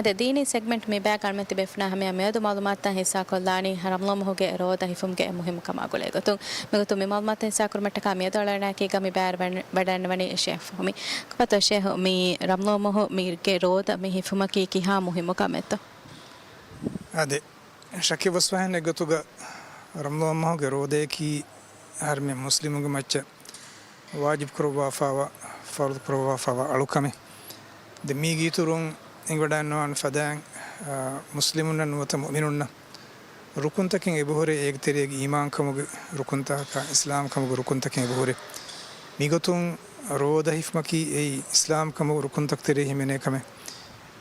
އަދި ދީނީ ސެގްމެންޓް މި ބަޔަކަށް އަޅުމެން ތިބޭފުޅުންނާ ހަމަޔަށް މިއަދު މަޢުލޫމާތުތައް ހިއްސާކޮށްލާނީ ރަމަޟާން މަހުގެ ރޯދަ ހިފުމުގެ މުހިއްމުކަމާ ގުޅޭގޮތުން. މިގޮތުން މި މަޢުލޫމާތު ހިއްސާކުރުމަށްޓަކާ މިއަދު އަޅުގަނޑާއެކީގަ މި ބައިވެރިވެ-، ވަޑައިގަންނަވަނީ ޝޭޚް ފަހުމީ. ކޮބާތޯ ޝޭޚް، މި ރަމަޟާން މަހު މީގެ ރޯދަ މި ހިފުމަކީ ކިހާ މުހިއްމު ކަމެއްތޯ؟ އާދެ، ޝައްކެއްވެސް ވާހެން އެއްގޮތުގަ ރަމަޟާން މަހުގެ ރޯދަޔަކީ އަހަރެމެން މުސްލިމުންގެ މައްޗަށް ވާޖިބު ކުރައްވާފާވާ، ފަރުޟު ކުރައްވާފާވާ އަޅުކަމެއް. ދެން މީގެ އިތުރުން އެނގިވަޑައިގަންނަވާނެ ފަދައިން، އާ، މުސްލިމުންނަށް ނުވަތަ މުއުމިނުންނަށް ރުކުންތަކެއް އެބަހުރޭ، އޭގެ ތެރޭގަ އީމާންކަމުގެ ރުކުންތަކާ، އިސްލާމްކަމުގެ ރުކުންތަކެއް އެބަހުރޭ. މިގޮތުން ރޯދަ ހިފުމަކީ އެއީ އިސްލާމްކަމުގެ ރުކުންތަކުގެ ތެރޭ ހިމެނޭ ކަމެއް.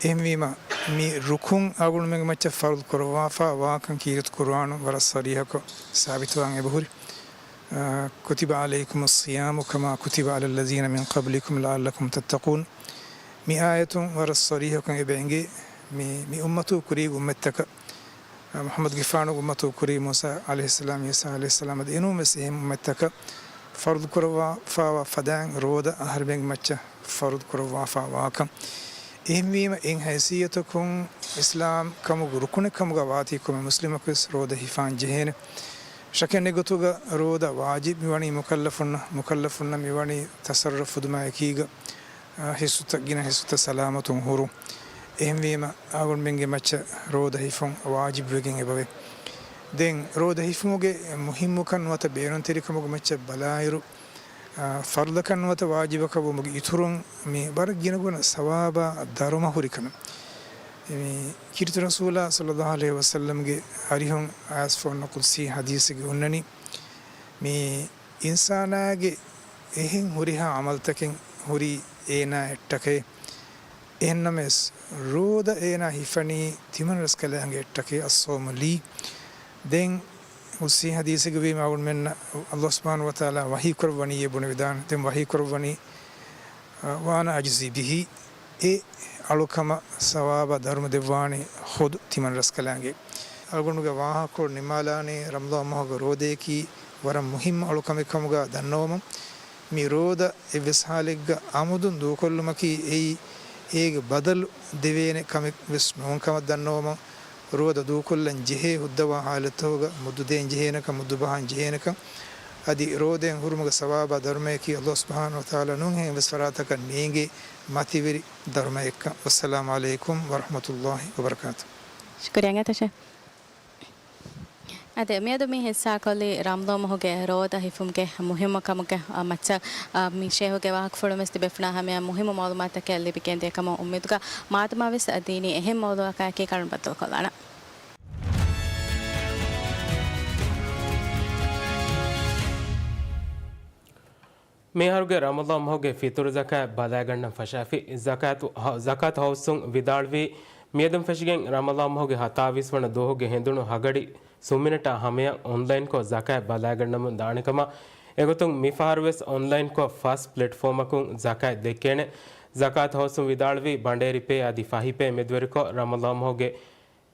އެހެންވީމަ، މި ރުކުން އަޅުގަނޑުމެންގެ މައްޗަށް ފަރުޟު ކުރައްވާފާ ވާކަން ކީރިތި ޤުރުއާނުން ވަރަށް ޞަރީޙަކޮށް ސާބިތުވާން އެބަހުރި. އާ، كتب عليكم الصيام كما كتب على الذين من قبلكم لعلكم تتقون. މި އާޔަތުން ވަރަށް ޞަރީޙަކޮށް އެބަ އެނގޭ، މި، މި އުއްމަތު ކުރީ އުއްމަތްތަކަށް، އާ، މުޙައްމަދުގެފާނުގެ އުއްމަތު ކުރީ މޫސާ ޢަލައިހިއްސަލާމް، ޢީސާ ޢަލައިހިއްސަލާމް އަދި އެނޫންވެސް އެހެން އުއްމަތްތަކަށް ފަރުޟު ކުރައްވާފާވާ ފަދައިން ރޯދަ އަހަރެމެންގެ މައްޗަށް ފަރުޟު ކުރައްވާފާ ވާކަން. އެހެންވީމަ، އެއް ހައިސިއްޔަތަކުން އިސްލާމް ކަމުގެ ރުކުނެއް ކަމުގަ ވާތީ ކޮންމެ މުސްލިމަކުވެސް ރޯދަ ހިފާން ޖެހޭނެ. ޝައްކެއް ނެތް ގޮތުގަ ރޯދަ ވާޖިބު މިވަނީ މުކައްލަފުންނަށް، މުކައްލަފުންނަށް މިވަނީ ތަޞައްރަފް ފުދުމާ އެކީގަ، އާ، ހިއްސުތައް، ގިނަ ހިއްސުތައް ސަލާމަތުން ހުރުން. އެހެންވީމަ، އަޅުގަނޑުމެންގެ މައްޗަށް ރޯދަ ހިފުން ވާޖިބުވެގެން އެބަވޭ. ދެން ރޯދަ ހިފުމުގެ މުހިއްމުކަން ނުވަތަ ބޭނުންތެރިކަމުގެ މައްޗަށް ބަލާއިރު، އާ، ފަރުޟަކަށް ނުވަތަ ވާޖިބަކަށް ވުމުގެ އިތުރުން މި ވަރަށް ގިނަގުނަ ސަވާބާ ދަރުމަ ހުރި ކަމެއް. މި ކީރިތި ރަސޫލާ ޞައްލައްލާހު ޢަލައިހި ވަސައްލަމްގެ އަރިހުން އައިސްފަ އޮންނަ ޤުދުސީ ޙަދީޘެއްގަ އޮންނަނީ، މި އިންސާނާގެ އެހެން ހުރިހާ ޢަމަލުތަކެއް ހުރީ އޭނާ އެއްޓަކައޭ. އެހެންނަމަވެސް، ރޯދަ އޭނާ ހިފަނީ ތިމަން ރަސްކަލާނގެ އެއްޓަކައޭ، الصوم لي. ދެން ޤުދުސީ ޙަދީޘެއްގަ ވީމަ އަޅުގަނޑުމެންނަށް ﷲ ސުބްޙާނަހޫ ވަތަޢާލާ ވަޙީ ކުރައްވަނީއޭ ބުނެވިދާނެ. ދެން ވަޙީ ކުރައްވަނީ، އަ، وأنا أجزي به، އެ އަޅުކަމަށް ސަވާބާ ދަރުމަ ދެއްވާނީ ޚުދު ތިމަން ރަސްކަލާނގެ. އަޅުގަނޑުގެ ވާހަކަކޮޅު ނިންމާލާނީ ރަމަޟާން މަހުގެ ރޯދަޔަކީ ވަރަށް މުހިއްމު އަޅުކަމެއް ކަމުގަ ދަންނަވަމުން، މި ރޯދަ އެއްވެސް ޙާލެއްގަ އަމުދުން ދޫކޮށްލުމަކީ އެއީ އޭގެ ބަދަލު ދެވޭނެ ކަމެއް ވެސް ނޫން ކަމަށް ދަންނަވަމުން، ރޯދަ ދޫކޮށްލަން ޖެހޭ ހުއްދަވާ ޙާލަތުގަ މުއްދު ދޭން ޖެހޭނެކަން، މުއްދު ބަހަން ޖެހޭނެކަން، އަދި ރޯދައިން ހުރުމުގެ ސަވާބާ ދަރުމަޔަކީ ﷲ ސުބްޙާނަހޫ ވަތަޢާލާ ނޫން އެހެން އެއްވެސް ފަރާތަކަށް ނޭނގޭ މަތިވެރި ދަރުމައެއްކަން. ވައްސަލާމު ޢަލައިކުމް ވަރަޙްމަތުﷲި ވަބަރަކާތުހު. ޝުކުރިއްޔާ އިނގޭތަ ޝޭޚް. އަދި މިއަދު މި ހިއްސާކޮށްލީ ރަމަޟާން މަހުގެ ރޯދަ ހިފުމުގެ މުހިއްމުކަމުގެ މައްޗަށް، އަ، މި ޝޭހުގެ ވާހަކަފުޅުން ވެސް ތިބޭފުޅުންނާ ހަމަޔަށް މުހިއްމު މައުލޫމާތުތަކެއް ލިބިގެންދިޔަކަމަށް އުއްމީދުގަ މާދަމާ ވެސް ދީނީ އެހެން މައުޟޫއަކާއެކީ ކަންބައްދަލުކޮށްލާނަން. މިއަހަރުގެ ރަމަޟާން މަހުގެ ފިތުރު ޒަކާތް ބަލާގަންނަން ފަށާފި. ޒަކާތު، ޒަކާތު ހައުސުން ވިދާޅުވީ، މިއަދުން ފެށިގެން ރަމަޟާން މަހުގެ ހަތާވީސް ވަނަ ދުވަހުގެ ހެނދުނު ހަގަޑި ސުންމިނެޓާ ހަމަޔަށް އޮންލައިންކޮށް ޒަކާތް ބަލާގަންނަމުން ދާނެކަމަށް، އެގޮތުން މިފަހަރުވެސް އޮންލައިންކޮށް ފަސް ޕްލެޓްފޯމަކުން ޒަކާތް ދެއްކޭނެ. ޒަކާތު ހައުސުން ވިދާޅުވީ، ބަނޑޭރި ޕޭ އަދި ފަހި ޕޭ މެދުވެރިކޮށް ރަމަޟާން މަހުގެ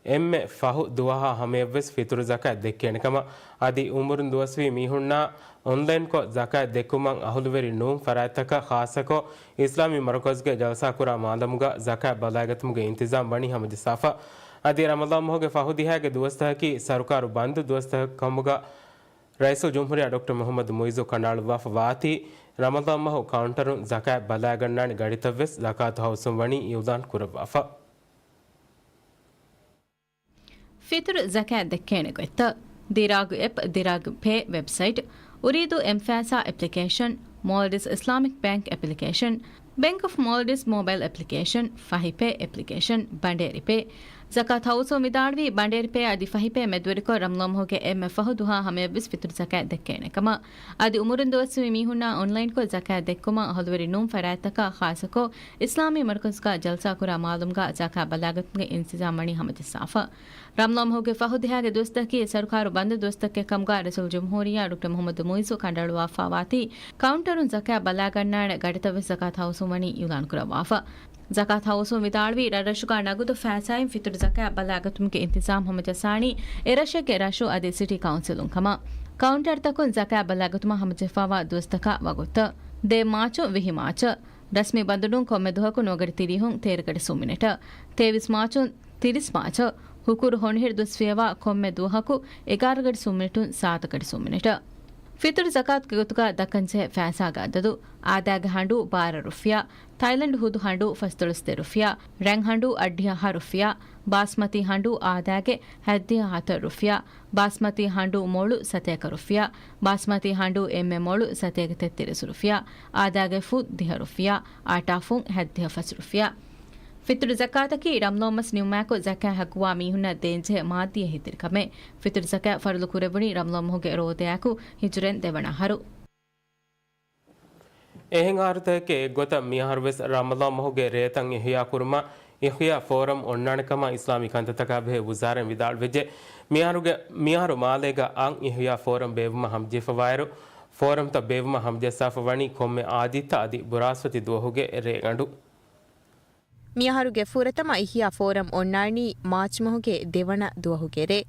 އެންމެ ފަހު ދުވަހާ ހަމަޔަށްވެސް ފިތުރު ޒަކާތް ދެއްކޭނެކަމަށް، އަދި އުމުރުން ދުވަސްވީ މީހުންނާ އޮންލައިންކޮށް ޒަކާތް ދެއްކުމަށް އަހުލުވެރި ނޫން ފަރާތްތަކަށް ޚާއްޞަކޮށް، އިސްލާމީ މަރުކަޒުގެ ޖަލްސާކުރާ މާލަމުގަ ޒަކާތް ބަލާގަތުމުގެ އިންތިޒާމް ވަނީ ހަމަޖައްސާފަ. އަދި ރަމަޟާން މަހުގެ ފަހު ދިހައިގެ ދުވަސްތަކަކީ ސަރުކާރު ބަންދު ދުވަސްތަކެއް ކަމުގަ، ރައީސުލްޖުމްހޫރިއްޔާ ޑޮކްޓަރ މުޙައްމަދު މުޢިއްޒު ކަނޑައަޅުއްވާފަ ވާތީ، ރަމަޟާން މަހު ކައުންޓަރުން ޒަކާތް ބަލާގަންނާނެ ގަޑިތައްވެސް ޒަކާތު ހައުސުން ވަނީ އިޢުލާން ކުރައްވާފަ. ފިތުރު ޒަކާތް ދެއްކޭނެ ގޮތްތައް. ދިރާގު އެޕް، ދިރާގު ޕޭ ވެބްސައިޓް، އުރީދޫ އެމް ފާސާ އެޕްލިކޭޝަން، މޯލްޑިވްސް އިސްލާމިކް ބޭންކް އެޕްލިކޭޝަން، ބޭންކް އޮފް މޯލްޑިވްސް މޯބައިލް އެޕްލިކޭޝަން، ފަހި ޕޭ އެޕްލިކޭޝަން، ބަނޑޭރި ޕޭ. ޒަކާތު ހައުސުން ވިދާޅުވީ، ބަނޑޭރި ޕޭ އަދި ފަހި ޕޭ މެދުވެރިކޮށް ރަމަޟާން މަހުގެ އެންމެ ފަހު ދުވަހާ ހަމަޔަށްވެސް ފިތުރު ޒަކާތް ދެއްކޭނެ ކަމަށް. އަދި އުމުރުން ދުވަސްވީ މީހުންނާ އޮންލައިންކޮށް ޒަކާތް ދެއްކުމަށް އަހުލުވެރި ނޫން ފަރާތްތަކަށް ޚާއްޞަކޮށް، އިސްލާމީ މަރުކަޒުގަ ޖަލްސާކުރާ މާލުމުގަ ޒަކާތް ބަލާގަތުމުގެ އިންތިޒާމް ވަނީ ހަމަޖައްސާފަ. ރަމަޟާން މަހުގެ ފަހު ދިހައިގެ ދުވަސްތަކަކީ ސަރުކާރު ބަންދު ދުވަސްތަކެއް ކަމުގަ ރައީސުލްޖުމްހޫރިއްޔާ ޑޮކްޓަރ މުޙައްމަދު މުޢިއްޒު ކަނޑައަޅުއްވާފަ ވާތީ، ކައުންޓަރުން ޒަކާތް ބަލާގަންނާނެ ގަޑިތައްވެސް ޒަކާތު ހައުސުން ވަނީ އިޢުލާން ކުރައްވާފަ. ޒަކާތު ހައުސުން ވިދާޅުވީ، ރަށްރަށުގަ ނަގުދު ފައިސާއިން ފިތުރު ޒަކާތް ބަލާގަތުމުގެ އިންތިޒާމް ހަމަޖައްސާނީ އެރަށެއްގެ ރަށު އަދި ސިޓީ ކައުންސިލުން ކަމަށް. ކައުންޓަރުތަކުން ޒަކާތް ބަލާގަތުމަށް ހަމަޖެހިފައިވާ ދުވަސްތަކާ ވަގުތުތައް. ދޭއް މާޗު ވިހި މާޗަށް. ރަސްމީ ބަންދުން ކޮންމެ ދުވަހަކު ނުވަ ގަޑި ތިރީހުން ތޭރަ ގަޑި ސުންމިނެޓަށް. ތޭވީސް މާޗުން ތިރީސް މާޗަށް. ހުކުރު ހޮނިހިރު ދުވަސް ފިޔަވާ ކޮންމެ ދުވަހަކު އެގާރަ ގަޑި ސުންމިނެޓުން ސާތަ ގަޑި ސުންމިނެޓަށް. ފިތުރު ޒަކާތުގެ ގޮތުގަ ދައްކަންޖެހޭ ފައިސާގެ އަދަދު. އާދައިގެ ހަނޑޫ ބާރަ ރުފިޔާ، ތައިލަންޑް ހުދު ހަނޑޫ ފަސްދޮޅަސް ދެ ރުފިޔާ، ރަން ހަނޑޫ އަށްޑިހަ ހަ ރުފިޔާ، ބާސްމަތީ ހަނޑޫ އާދައިގެ ހަތްދިހަ ހަތަރު ރުފިޔާ، ބާސްމަތީ ހަނޑޫ މޮޅު ސަތޭކަ ރުފިޔާ، ބާސްމަތީ ހަނޑޫ އެންމެ މޮޅު ސަތޭކަ ތެއްތިރީސް ރުފިޔާ، އާދައިގެ ފުށް ދިހަ ރުފިޔާ، އާޓާ ފުށް ހަތްދިހަ ފަސް ރުފިޔާ. ފިތުރު ޒަކާތަކީ ރަމަޟާން މަސް ނިމުމާއެކު ޒަކާތް ހައްގުވާ މީހުންނަށް ދޭންޖެހޭ މާއްދީ އެހީތެރިކަމެއް. ފިތުރު ޒަކާތް ފަރުޟު ކުރެވުނީ ރަމަޟާން މަހުގެ ރޯދައާއެކު ހިޖުރައިން ދެވަނަ އަހަރު. އެހެން އަހަރުތަކެއްގެ އެއްގޮތަށް މިއަހަރުވެސް ރަމަޟާން މަހުގެ ރޭތައް އިޙްޔާ ކުރުމަށް އިޙްޔާ ފޯރަމް އޮންނާނެ ކަމަށް އިސްލާމީ ކަންތައްތަކާ ބެހޭ ވުޒާރައިން ވިދާޅުވެއްޖެ. މިއަހަރުގެ، މިއަހަރު މާލޭގަ އަށް އިޙްޔާ ފޯރަމް ބޭއްވުމަށް ހަމަޖެހިފަވާއިރު، ފޯރަމްތައް ބޭއްވުމަށް ހަމަޖައްސާފަ ވަނީ ކޮންމެ އާދީއްތަ އަދި ބުރާސްފަތި ދުވަހުގެ ރޭގަނޑު. މިއަހަރުގެ ފުރަތަމަ އިޙްޔާ ފޯރަމް އޮންނާނީ މާޗް މަހުގެ ދެވަނަ ދުވަހުގެ ރޭ.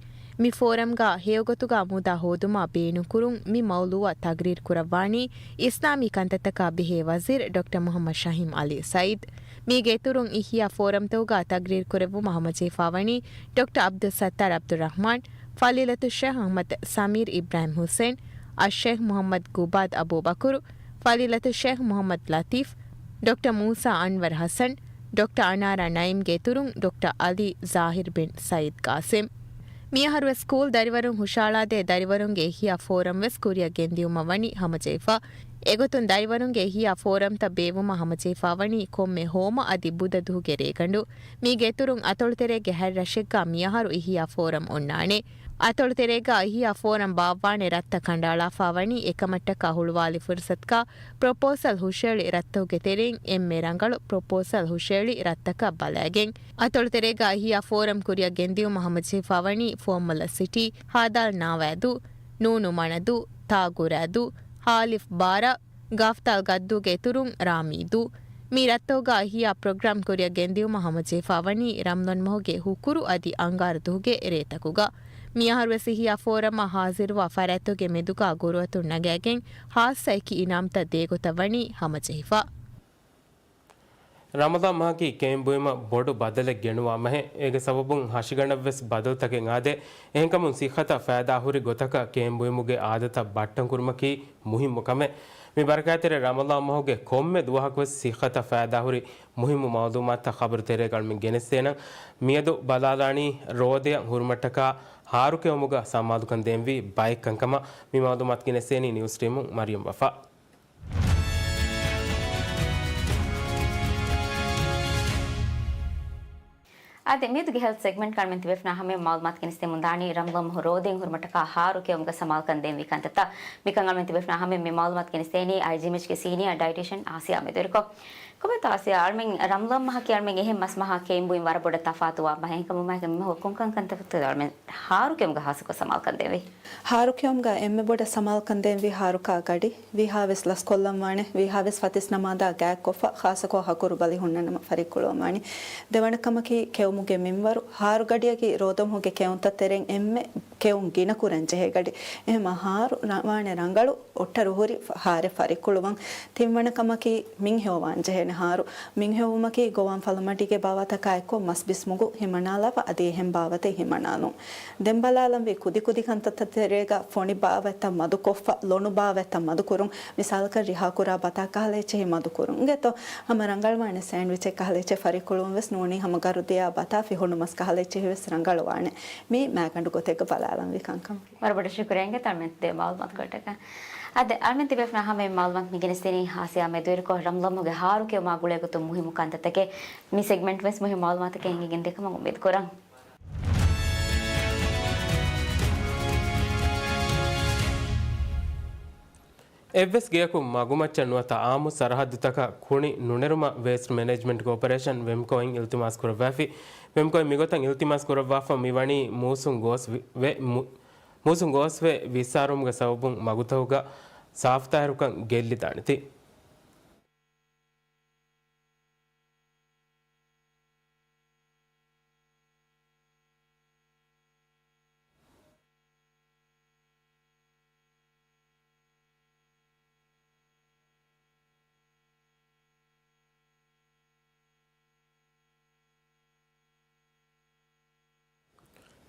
މި ފޯރަމްގަ ހެޔޮގޮތުގަ މުދާ ހޯދުމާ ބޭނުންކުރުން މި މައުޟޫއަށް ތަގްރީރު ކުރައްވާނީ އިސްލާމީ ކަންތައްތަކާ ބެހޭ ވަޒީރު ޑޮކްޓަރ މުޙައްމަދު ޝަހީމް އަލީ ސައީދު. މީގެ އިތުރުން އިޙްޔާ ފޯރަމްތަކުގަ ތަގްރީރު ކުރެއްވުމަށް ހަމަޖެހިފަ ވަނީ ޑޮކްޓަރ ޢަބްދުއްސައްތާރު ޢަބްދުއްރަޙްމާން، ފަޟީލަތުއްޝޭޚް އަޙްމަދު ސަމީރު އިބްރާހިމް ޙުސެން، އައްޝޭޚް މުޙައްމަދު ގުބާދު އަބޫބަކުރު، ފަޟީލަތުއްޝޭޚް މުޙައްމަދު ލަތީފް، ޑޮކްޓަރ މޫސާ އަންވަރު ޙަސަން، ޑޮކްޓަރ އަނާރާ ނައީމްގެ އިތުރުން ޑޮކްޓަރ ޢަލީ ޒާހިރު ބިން ސައީދު ޤާސިމް. މިއަހަރުވެސް ސްކޫލް ދަރިވަރުން ހުށައަޅާދޭ ދަރިވަރުންގެ އިޙްޔާ ފޯރަމް ވެސް ކުރިއަށް ގެންދިއުމަށް ވަނީ ހަމަޖެހިފަ. އެގޮތުން ދަރިވަރުންގެ އިޙްޔާ ފޯރަމްތައް ބޭއްވުމަށް ހަމަޖެހިފަ ވަނީ ކޮންމެ ހޯމަ އަދި ބުދަ ދުހުގެ ރޭގަނޑު. މީގެ އިތުރުން އަތޮޅުތެރޭގެ ހަތް ރަށެއްގަ މިއަހަރު އިޙްޔާ ފޯރަމް އޮންނާނެ. އަތޮޅުތެރޭގަ އިޙްޔާ ފޯރަމް ބާއްވާނެ ރަށްތައް ކަނޑައަޅާފަ ވަނީ އެކަމަށްޓަކާ ހުޅުވާލި ފުރުސަތުގަ ޕްރޮޕޯސަލް ހުށައެޅި ރަށްތަކުގެ ތެރެއިން އެންމެ ރަނގަޅު ޕްރޮޕޯސަލް ހުށައެޅި ރަށްތަކަށް ބަލައިގެން. އަތޮޅުތެރޭގަ އިޙްޔާ ފޯރަމް ކުރިއަށް ގެންދިއުމަށް ހަމަޖެހިފަ ވަނީ ފުވައްމުލައް ސިޓީ، ހާދާލް ނާވާދޫ، ނޫނޫ މަނަދޫ، ތާގޫރާދޫ، ހާލިފް ބާރަ، ގާފްތާލް ގައްދޫގެ އިތުރުން ރާމީދޫ. މި ރަށްތަކުގަ އިޙްޔާ ޕްރޮގްރާމް ކުރިއަށް ގެންދިއުމަށް ހަމަޖެހިފަ ވަނީ ރަމަޟާން މަހުގެ ހުކުރު އަދި އަންގާރަ ދުހުގެ ރޭތަކުގަ. މިއަހަރުވެސް އިޙްޔާ ފޯރަމަށް ހާޒިރުވާ ފަރާތްތަކުގެ މެދުގަ ގުރުއަތުން ނަގައިގެން ހާއްސަ އެކި އިނާމްތައް ދޭގޮތަށް ވަނީ ހަމަޖެހިފަ. ރަމަޟާން މަހަކީ ކެއިން ބުއިމަށް ބޮޑު ބަދަލެއް ގެނުވާ މަހެއް. އޭގެ ސަބަބުން ހަށިގަނޑަށްވެސް ބަދަލުތަކެއް އާދޭ. އެހެންކަމުން ސިއްހަތަށް ފައިދާހުރި ގޮތަކަށް ކެއިން ބުއިމުގެ އާދަތައް ބައްޓަންކުރުމަކީ މުހިއްމު ކަމެއް. މި ބަރަކާތްތެރި ރަމަޟާން މަހުގެ ކޮންމެ ދުވަހަކުވެސް ސިއްހަތަށް ފައިދާހުރި މުހިއްމު މައުލޫމާތުތައް ޚަބަރު ތެރޭގަ އަޅުމެން ގެނެސްދޭނަން. މިއަދު ބަލާލާނީ ރޯދަޔަށް ހުރުމަށްޓަކާ ހާރުކެއުމުގަ ސަމާލުކަން ދޭންވީ ބައެއްކަންކަމަށް. މި މައުލޫމާތު ގެނެސްދޭނީ ނިއުސް ޓީމުން މަރިޔަމް ވަފާ. އާދެ، މިއަދުގެ ހެލްތް ސެގްމެންޓް އަޅުމެން ތިބޭފުޅުންނާ ހަމަޔަށް މައުލޫމާތު ގެނެސްދެމުން ދާނީ ރަމަޟާން މަހު ރޯދައިން ހުރުމަށްޓަކާ ހާރު ކެއުމުގަ ސަމާލުކަން ދޭންވީ ކަންތައްތައް. މިކަން އަޅުމެން ތިބޭފުޅުންނާ ހަމަޔަށް މި މައުލޫމާތު ގެނެސްދޭނީ އައިޖީއެމްއެޗްގެ ސީނިއާ ޑައިޓިޝަން އާސިޔާ މެދުވެރިކޮށް. ކޮބާތޯ އާސިޔާ، އަޅުމެން ރަމަޟާން މަހަކީ އަޅުމެން އެހެން މަސް މަހާ ކެއިން ބުއިން ވަރަށް ބޮޑަށް ތަފާތުވާ މަހެއް. އެހެންކަމުން މަހަކީ މި މަހު ކޮންކަން ކަންތައްތަކެއް އަޅުމެން ހާރު ކެއުމުގަ ހާއްސަކޮށް ސަމާލުކަން ދޭންވީ؟ ހާރު ކެއުމުގަ އެންމެ ބޮޑަށް ސަމާލުކަން ދޭންވީ ހާރުކާ ގަޑި. ވީހާވެސް ލަސްކޮށްލަން ވާނެ. ވީހާވެސް ފަތިސް ނަމާދާ ގާތްކޮށްފަ، ޚާއްޞަކޮށް ހަކުރު ބަލި ހުންނަނަމަ ފަރިއްކުޅުވަން ވާނީ. ދެވަނަ ކަމަކީ ކެއުމުގެ މިންވަރު. ހާރު ގަޑިއަކީ ރޯދަމަހުގެ ކެއުންތައް ތެރެއިން އެންމެ ކެއުން ގިނަ ކުރަން ޖެހޭ ގަޑި. އެހެންމަ ހާރު ރަ-، ވާނެ ރަނގަޅު އޮއްޓަރު ހުރި ފަ-، ހާރެއް ފަރިއްކުޅުވަން. ތިންވަނަ ކަމަކީ މިން ހެޔޮވާން ޖެހޭނެ ހާރު. މިން ހެޔޮވުމަކީ ގޮވާން ފަލުމަޑީގެ ބާވަތަކާ އެއްކޮށް މަސް ބިސްމުގު ހިމަނާލާފަ އަދި އެހެން ބާވަތެއް ހިމަނާލުން. ދެން ބަލާލަންވީ ކުދިކުދި ކަންތައްތައް ތެރޭގަ ފޮނި ބާވަތްތައް މަދުކޮށްފަ، ލޮނު ބާވަތްތައް މަދުކުރުން. މިސާލަކަށް ރިހާކުރާ ބަތާ ކަހަލަ އެއްޗެހި މަދުކުރުން. އިނގޭތޯ ހަމަ ރަނގަޅުވާނެ ސޭންޑްވިޗެއް ކަހަލަ އެއްޗެއް ފަރިކުޅުން ވެސް ނޫނީ ހަމަ ގަރުދިޔާ ބަތާ ފިހުނު މަސް ކަހަލަ އެއްޗެހި ވެސް ރަނގަޅުވާނެ. މީ މާގަނޑު ގޮތެއްގަ ބަލާލަންވީ ކަންކަން. ވަރަށް ބޮޑަށް ޝުކުރިއްޔާ އަޅުމެން ދޭ މައުލޫމާތުކޮޅަށްޓަކަ. އަދި އަޅުމެން ތިބޭފުނާ ހަމަ މައުލޫމާތު މި ގެނެސްދިނީ އާސިޔާ މެދުވެރިކޮށް ރަމަޟާން މަހުގެ ހާރު ކެއުމާ ގުޅޭގޮތުން މުހިއްމު ކަންތައްތަކެއް. މި ސެގްމެންޓް ވެސް މުހިއްމު މައުލޫމާތަކެއް ހިނގިގެން ދޭކަމަށް އުއްމީދު ކުރަން. އެއްވެސް ގެޔަކު މަގުމައްޗަށް ނުވަތަ އާއްމު ސަރަހައްދުތަކަށް ކުނި ނުނެރުމަށް ވޭސްޓް މެނޭޖްމަންޓް ކޯޕަރޭޝަން، ވެމްކޯއިން އިލްތިމާސް ކުރައްވާފި. ވެމްކޯއިން މިގޮތަށް އިލްތިމާސް ކުރައްވާފަ މިވަނީ މޫސުން ގޯސް ވެ، ވެ، މު-، މޫސުން ގޯސްވެ ވިއްސާރުވުމުގެ ސަބަބުން މަގުތަކުގަ ސާފުތާހިރުކަން ގެއްލިދާނެތީ.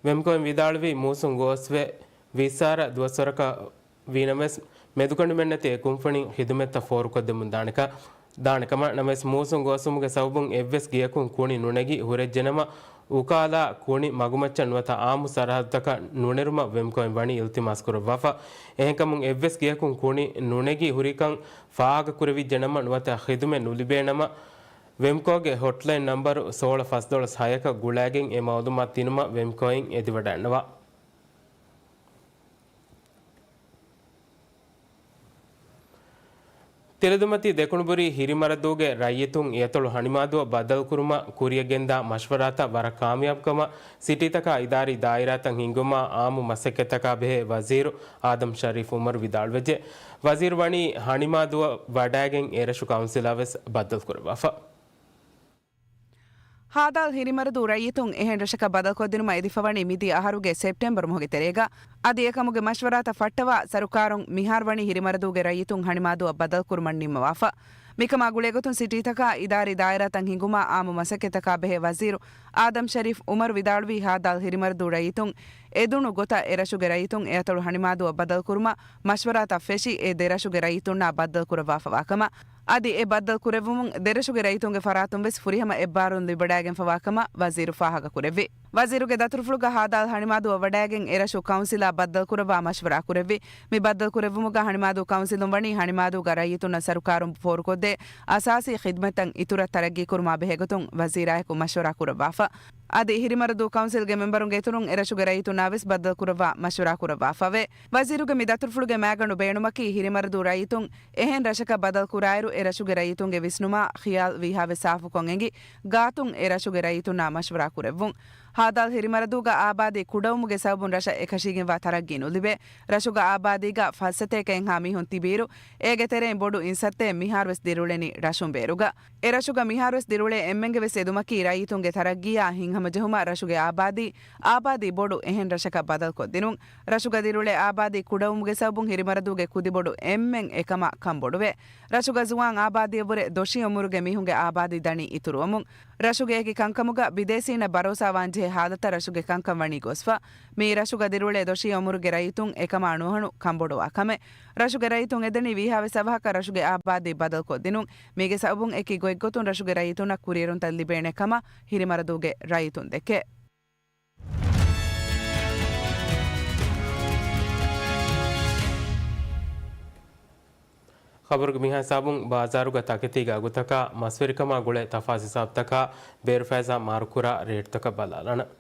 ވެމްކޯއިން ވިދާޅުވީ، މޫސުން ގޯސްވެ ވިއްސާރަ ދުވަސްވަރަކަށް ވީނަމަވެސް، މެދުކަނޑުމެއްނެތި އެ ކުންފުނިން ޚިދުމަތްތައް ފޯރުކޮށްދެމުން ދާނެކަން، ދާނެކަމަށް. ނަމަވެސް، މޫސުން ގޯސްވުމުގެ ސަބަބުން އެއްވެސް ގެޔަކުން ކުނި ނުނެގި ހުރެއްޖެނަމަ، އުކާލާ ކުނި މަގުމައްޗަށް ނުވަތަ އާއްމު ސަރަހައްދުތަކަށް ނުނެރުމަށް ވެމްކޯއިން ވަނީ އިލްތިމާސް ކުރައްވާފަ. އެހެންކަމުން، އެއްވެސް ގެޔަކުން ކުނި ނުނެގި ހުރިކަން ފާހަގަކުރެވިއްޖެނަމަ، ނުވަތަ ޚިދުމަތް ނުލިބޭނަމަ، ވެމްކޯގެ ހޮޓްލައިން ނަންބަރު ސޯޅަ ފަސްދޮޅަސް ހަޔަކަށް ގުޅައިގެން އެ މައުލޫމާތު ދިނުމަށް ވެމްކޯއިން އެދިވަޑައިންނަވާ. ތެލެދުމަތި ދެކުނުބުރީ ހިރިމަރަދޫގެ ރައްޔިތުން އެއަތޮޅު ހަނިމާދުއަށް ބައްދަލުކުރުމަށް ކުރިޔަށް ގެންދާ މަޝްވަރާތައް ވަރަށް ކާމިޔާބުކަމަށް ސިޓީތަކާ އިދާރީ ދާއިރާތައް ހިންގުމާ އާއްމު މަސައްކަތްތަކާ ބެހޭ ވަޒީރު އާދަމް ޝަރީފް އުމަރު ވިދާޅުވެއްޖެ. ވަޒީރު ވަނީ ހަނިމާދުއަށް ވަޑައިގެން އެރަށު ކައުންސިލާ ވެސް ބައްދަލުކުރައްވާފަ. ހާދާލް ހިރިމަރަދޫ ރައްޔިތުން އެހެން ރަށަކަށް ބަދަލުކޮށްދިނުމަށް އެދިފަވަނީ މިދިޔަ އަހަރުގެ ސެޕްޓެމްބަރު މަހުގެ ތެރޭގަ. އަދި އެކަމުގެ މަޝްވަރާތައް ފައްޓަވާ ސަރުކާރުން މިހާރު ވަނީ ހިރިމަރަދޫގެ ރައްޔިތުން ހަނިމާދުއަށް ބަދަލުކުރުމަށް ނިންމަވާފަ. މިކަމާ ގުޅޭގޮތުން ސިޓީތަކާ އިދާރީ ދާއިރާތައް ހިންގުމާ އާއްމު މަސައްކަތްތަކާ ބެހޭ ވަޒީރު އާދަމް ޝަރީފް އުމަރު ވިދާޅުވީ، ހާދާލް ހިރިމަރަދޫ ރައްޔިތުން އެދުނު ގޮތަށް އެރަށުގެ ރައްޔިތުން އެއަތޮޅު ހަނިމާދުއަށް ބަދަލުކުރުމަށް މަޝްވަރާތައް ފެށި، އެ ދެރަށުގެ ރައްޔިތުންނާ ބައްދަލުކުރައްވާފަވާކަމަށް. އަދި އެ ބައްދަލު ކުރެއްވުމުން ދެރަށުގެ ރައްޔިތުންގެ ފަރާތުން ވެސް ފުރިހަމަ އެއްބާރުލުން ލިބިވަޑައިގެންފަވާކަމަށް ވަޒީރު ފާހަގަކުރެއްވި. ވަޒީރުގެ ދަތުރުފުޅުގަ ހާދާލް ހަނިމާދުއަށް ވަޑައިގެން އެރަށު ކައުންސިލާ ބައްދަލުކުރައްވާ މަޝްވަރާ ކުރެއްވި. މި ބައްދަލު ކުރެއްވުމުގަ ހަނިމާދޫ ކައުންސިލުން ވަނީ ހަނިމާދޫގަ ރައްޔިތުންނަށް ސަރުކާރުން ފޯރުކޮށްދޭ އަސާސީ ޚިދްމަތްތައް އިތުރަށް ތަރައްގީކުރުމާ ބެހޭގޮތުން ވަޒީރާއެކު މަޝްވަރާ ކުރައްވާފަ. އަދި ހިރިމަރަދޫ ކައުންސިލްގެ މެމްބަރުންގެ އިތުރުން އެރަށުގެ ރައްޔިތުންނާ ވެސް ބައްދަލުކުރައްވާ މަޝްވަރާ ކުރައްވާފަވޭ. ވަޒީރުގެ މި ދަތުރުފުޅުގެ މައިގަނޑު ބޭނުމަކީ ހިރިމަރަދޫ ރައްޔިތުން އެހެން ރަށަކަށް ބަދަލުކުރާއިރު، އެ ރަށުގެ ރައްޔިތުންގެ ވިސްނުމާ ޚިޔާލް ވީހާވެސް ސާފުކޮށް އެނގި ގާތުން އެ ރަށުގެ ރައްޔިތުންނާ މަޝްވަރާ ކުރެއްވުން. ހާދާލް ހިރިމަރަދޫގަ އާބާދީ ކުޑަވުމުގެ ސަބަބުން ރަށަށް އެކަށީގެންވާ ތަރައްގީ ނުލިބޭ. ރަށުގަ އާބާދީގަ ފައްސަތޭކައެއްހާ މީހުން ތިބިއިރު، އޭގެ ތެރެއިން ބޮޑު އިންސައްތައެއް މިހާރުވެސް ދިރިއުޅެނީ ރަށުން ބޭރުގަ. އެ ރަށުގަ މިހާރުވެސް ދިރިއުޅޭ އެންމެންގެ ވެސް އެދުމަކީ ރައްޔިތުންގެ ތަރައްގީއާ ހިތްހަމަޖެހުމަށް ރަށުގެ އާބާދީ، އާބާދީ ބޮޑު އެހެން ރަށަކަށް ބަދަލުކޮށްދިނުން. ރަށުގަ ދިރިއުޅޭ އާބާދީ ކުޑަވުމުގެ ސަބަބުން ހިރިމަރަދޫގެ ކުދިބޮޑު އެންމެން އެކަމާ ކަންބޮޑުވޭ. ރަށުގަ ޒުވާން އާބާދީއަށްވުރެ ދޮށީ އުމުރުގެ މީހުންގެ އާބާދީ ދަނީ އިތުރުވަމުން. ރަށުގެ އެކި ކަންކަމުގަ ބިދޭސީންނަށް ބަރޯސާވާންޖެހޭ ހާލަތަށް ރަށުގެ ކަންކަން ވަނީ ގޮސްފަ. މިއީ ރަށުގަ ދިރިއުޅޭ ދޮށީ އުމުރުގެ ރައްޔިތުން އެކަމާ ނުއަހަނު ކަންބޮޑުވާ ކަމެއް. ރަށުގެ ރައްޔިތުން އެދެނީ ވީހާވެސް އަވަހަކަށް ރަށުގެ އާބާދީ ބަދަލުކޮށްދިނުން. މީގެ ސަބަބުން އެކި ގޮތްގޮތުން ރަށުގެ ރައްޔިތުންނަށް ކުރިއެރުންތައް ލިބޭނެ ކަމަށް ހިރިމަރަދޫގެ ރައްޔިތުން ދެކޭ. ޚަބަރުގެ މިހާ ހިސާބުން ބާޒާރުގަ ތަކެތީގެ އަގުތަކާ މަސްވެރިކަމާ ގުޅޭ ތަފާސް ހިސާބުތަކާ ބޭރު ފައިސާ މާރުކުރާ ރޭޓްތަކަށް ބަލާލާނަން.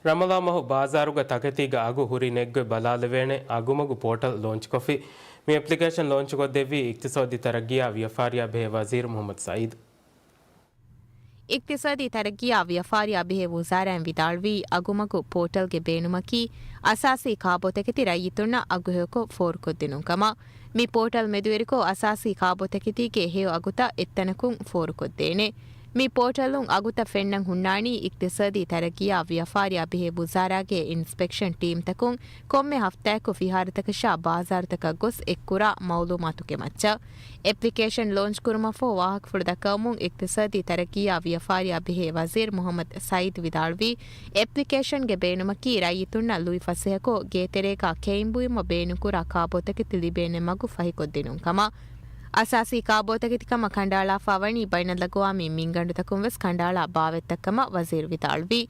ރަމަޟާން މަހު ބާޒާރުގަ ތަކެތީގެ އަގު ހުރި ނެތްގޮތް ބަލާލެވޭނެ އަގުމަގު ޕޯޓަލް ލޯންޗްކޮށްފި. މި އެޕްލިކޭޝަން ލޯންޗުކޮށްދެއްވީ އިޤްތިޞާދީ ތަރައްގީއާ ވިޔަފާރިއާ ބެހޭ ވަޒީރު މުޙައްމަދު ސަޢީދު. އިޤްތިޞާދީ ތަރައްގީއާ ވިޔަފާރިއާ ބެހޭ ވުޒާރާއިން ވިދާޅުވީ، އަގުމަގު ޕޯޓަލްގެ ބޭނުމަކީ އަސާސީ ކާބޯތަކެތި ރައްޔިތުންނަށް އަގުހެޔޮކޮށް ފޯރުކޮށްދިނުން ކަމަށް. މި ޕޯޓަލް މެދުވެރިކޮށް، އަސާސީ ކާބޯތަކެތީގެ ހެޔޮ އަގުތައް އެއްތަނަކުން ފޯރުކޮށްދޭނެ. މި ޕޯޓަލުން އަގުތައް ފެންނަން ހުންނާނީ، އިޤްތިޞާދީ ތަރައްގީއާ ވިޔަފާރިއާ ބެހޭ ވުޒާރާގެ އިންސްޕެކްޝަން ޓީމްތަކުން ކޮންމެ ހަފްތާއަކު ފިހާރަތަކަށާ ބާޒާރުތަކަށް ގޮސް އެއްކުރާ މައުލޫމާތުގެ މައްޗަށް. އެޕްލިކޭޝަން ލޯންޗް ކުރުމަށްފަހު ވާހަކަފުޅު ދައްކަވަމުން، އިޤްތިޞާދީ ތަރައްގީއާ ވިޔަފާރިއާ ބެހޭ ވަޒީރު މުޙައްމަދު ސަޢީދު ވިދާޅުވީ، އެޕްލިކޭޝަންގެ ބޭނުމަކީ ރައްޔިތުންނަށް ލުއިފަސޭހަކޮށް، ގޭތެރޭގަ ކެއިން ބުއިމަށް ބޭނުންކުރާ ކާބޯތަކެތި ލިބޭނެ މަގު ފަހިކޮށްދިނުން ކަމަށް. އަސާސީ ކާބޯތަކެތިކަމަށް ކަނޑައަޅާފަ ވަނީ ބައިނަލްއަގުވާމީ މިންގަނޑުތަކުން ވެސް ކަނޑައަޅާ ބާވަތްތައްކަމަށް ވަޒީރު ވިދާޅުވީ.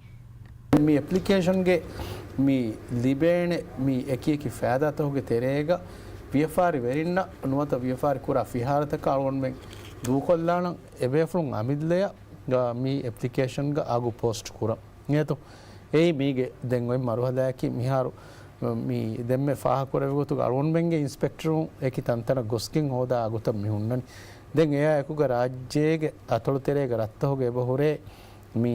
މި އެޕްލިކޭޝަންގެ މި ލިބޭނެ މި އެކިއެކި ފައިދާތަކުގެ ތެރޭގަ ވިޔަފާރިވެރިންނަށް ނުވަތަ ވިޔަފާރި ކުރާ ފިހާރަތަކަށް އަޅުގަނޑުމެން ދޫކޮށްލާނަން. އެބޭފުޅުން އަމިއްލަޔަށް މި އެޕްލިކޭޝަންގަ އަގު ޕޯސްޓް ކުރަން އިނގޭތޯ. އެއީ މީގެ ދެން އޮތް މަރުހަލާއަކީ މިހާރު މި ދެންމެ ފާހަގަކުރެއްވި ގޮތުގަ އަޅުގަނޑުމެންގެ އިންސްޕެކްޓަރުން އެކި ތަންތަނަށް ގޮސްގެން ހޯދާ އަގުތައް މި ހުންނަނީ. ދެން އެއާ އެކުގަ ރާއްޖޭގެ އަތޮޅުތެރޭގަ ރަށްތަކުގަ އެބަ ހުރޭ މި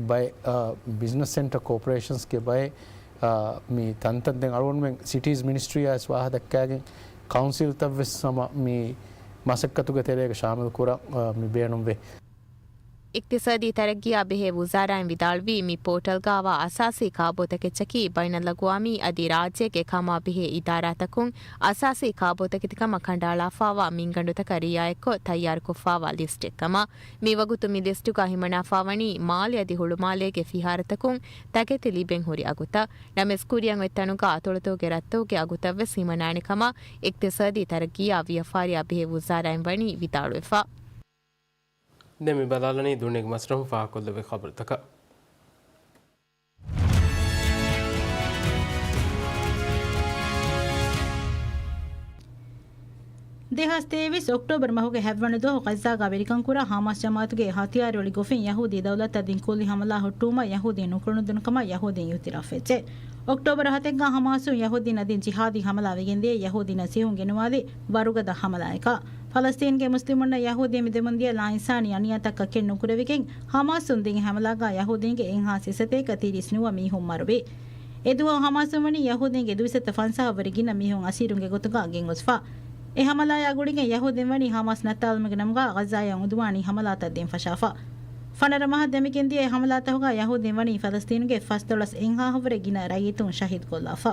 ބައެއް، އާ، ބިޒްނަސް ސެންޓަރ ކޯޕަރޭޝަންސްގެ ބައެއް، އާ، މި ތަންތަން ދެން އަޅުގަނޑުމެން ސިޓީޒް މިނިސްޓްރީއާ ވެސް ވާހަ ދައްކާގެން ކައުންސިލްތައް ވެސް ހަމަ މި މަސައްކަތުގެ ތެރޭގަ ޝާމިލް ކުރަން، އާ، މި ބޭނުންވޭ. އިޤްތިޞާދީ ތަރައްގީއާ ބެހޭ ވުޒާރާއިން ވިދާޅުވީ، މި ޕޯޓަލްގައިވާ އަސާސީ ކާބޯތަކެއްޗަކީ ބައިނަލްއަގުވާމީ އަދި ރާއްޖޭގެ ކަމާ ބެހޭ އިދާރާތަކުން އަސާސީ ކާބޯތަކެތިކަމަށް ކަނޑައަޅާފައިވާ މިންގަނޑުތަކަށް ރިއާޔަތްކޮށް ތައްޔާރުކޮށްފައިވާ ލިސްޓެއް ކަމަށް. މިވަގުތު މި ލިސްޓުގަ ހިމަނާފައިވަނީ މާލެ އަދި ހުޅުމާލޭގެ ފިހާރަތަކުން ތަކެތި ލިބެން ހުރި އަގުތައް. ނަމަވެސް ކުރިއަށް އޮތް ތަނުގަ އަތޮޅުތަކުގެ ރަށްތަކުގެ އަގުތައް ވެސް ހިމަނާނެ ކަމަށް އިޤްތިޞާދީ ތަރައްގީއާ ވިޔަފާރިއާ ބެހޭ ވުޒާރާއިން ވަނީ ވިދާޅުވެފަ. ދެން މި ބަލާލަނީ ދުނިޔޭގެ މަސްރަހުން ފާހަގަކޮށްލެވޭ ޚަބަރުތަކަށް. ދެހާސް ތޭވީސް އޮކްޓޯބަރު މަހުގެ ހަތްވަނަ ދުވަހު ޣައްޒާގަ ވެރިކަން ކުރާ ހަމާސް ޖަމާއަތުގެ ހަތިޔާރު އެޅި ގޮފިން ޔަހޫދީ ދައުލަތަށް ދިން ކުއްލި ހަމަލާ ހުއްޓުވުމަށް ޔަހޫދީން ނުކުޅުނުދިނު ކަމަށް ޔަހޫދީން އިއުތިރާފް ވެއްޖެ. އޮކްޓޯބަރު ހަތެއްގަ ހަމާސުން ޔަހޫދީން އަދި ޖިހާދީ ހަމަލާ ވެގެންދިޔަ ޔަހޫދީންނަށް ސިހުން ގެނުވާލި ވަރުގަދަ ހަމަލާއަކަށް. ފަލަސްތީންގެ މުސްލިމުންނަށް ޔަހޫދީން މިދެމުންދިޔަ ލާއިންސާނީ އަނިޔާތައް ކަކެއް ނުކުރެވިގެން، ހަމާސުން ދިން ހަމަލާގަ ޔަހޫދީންގެ އެއްހާސް އިސަތޭކަ ތިރީސް ނުވަ މީހުން މަރުވި. އެދުވަހު ހަމާސުން ވަނީ ޔަހޫދީންގެ ދުއިސައްތަ ފަންސާހަށްވުރެ ގިނަ މީހުން އަސީރުންގެ ގޮތުގަ ގެންގޮސްފަ. އެ ހަމަލާއާ ގުޅިގެން ޔަހޫދީން ވަނީ ހަމާސް ނައްތާލުމުގެ ނަމުގަ ޣައްޒާއަށް އުދުވާނީ ހަމަލާތައް ދިން ފަށާފަ. ފަނަރަ މަހަށް ދެމިގެންދިޔަ އެ ހަމަލާތަކުގަ ޔަހޫދީން ވަނީ ފަލަސްތީނުގެ ފަސްދޮޅަސް އެއްހާހަށްވުރެ ގިނަ ރައްޔިތުން ޝަހީދުކޮށްލާފަ.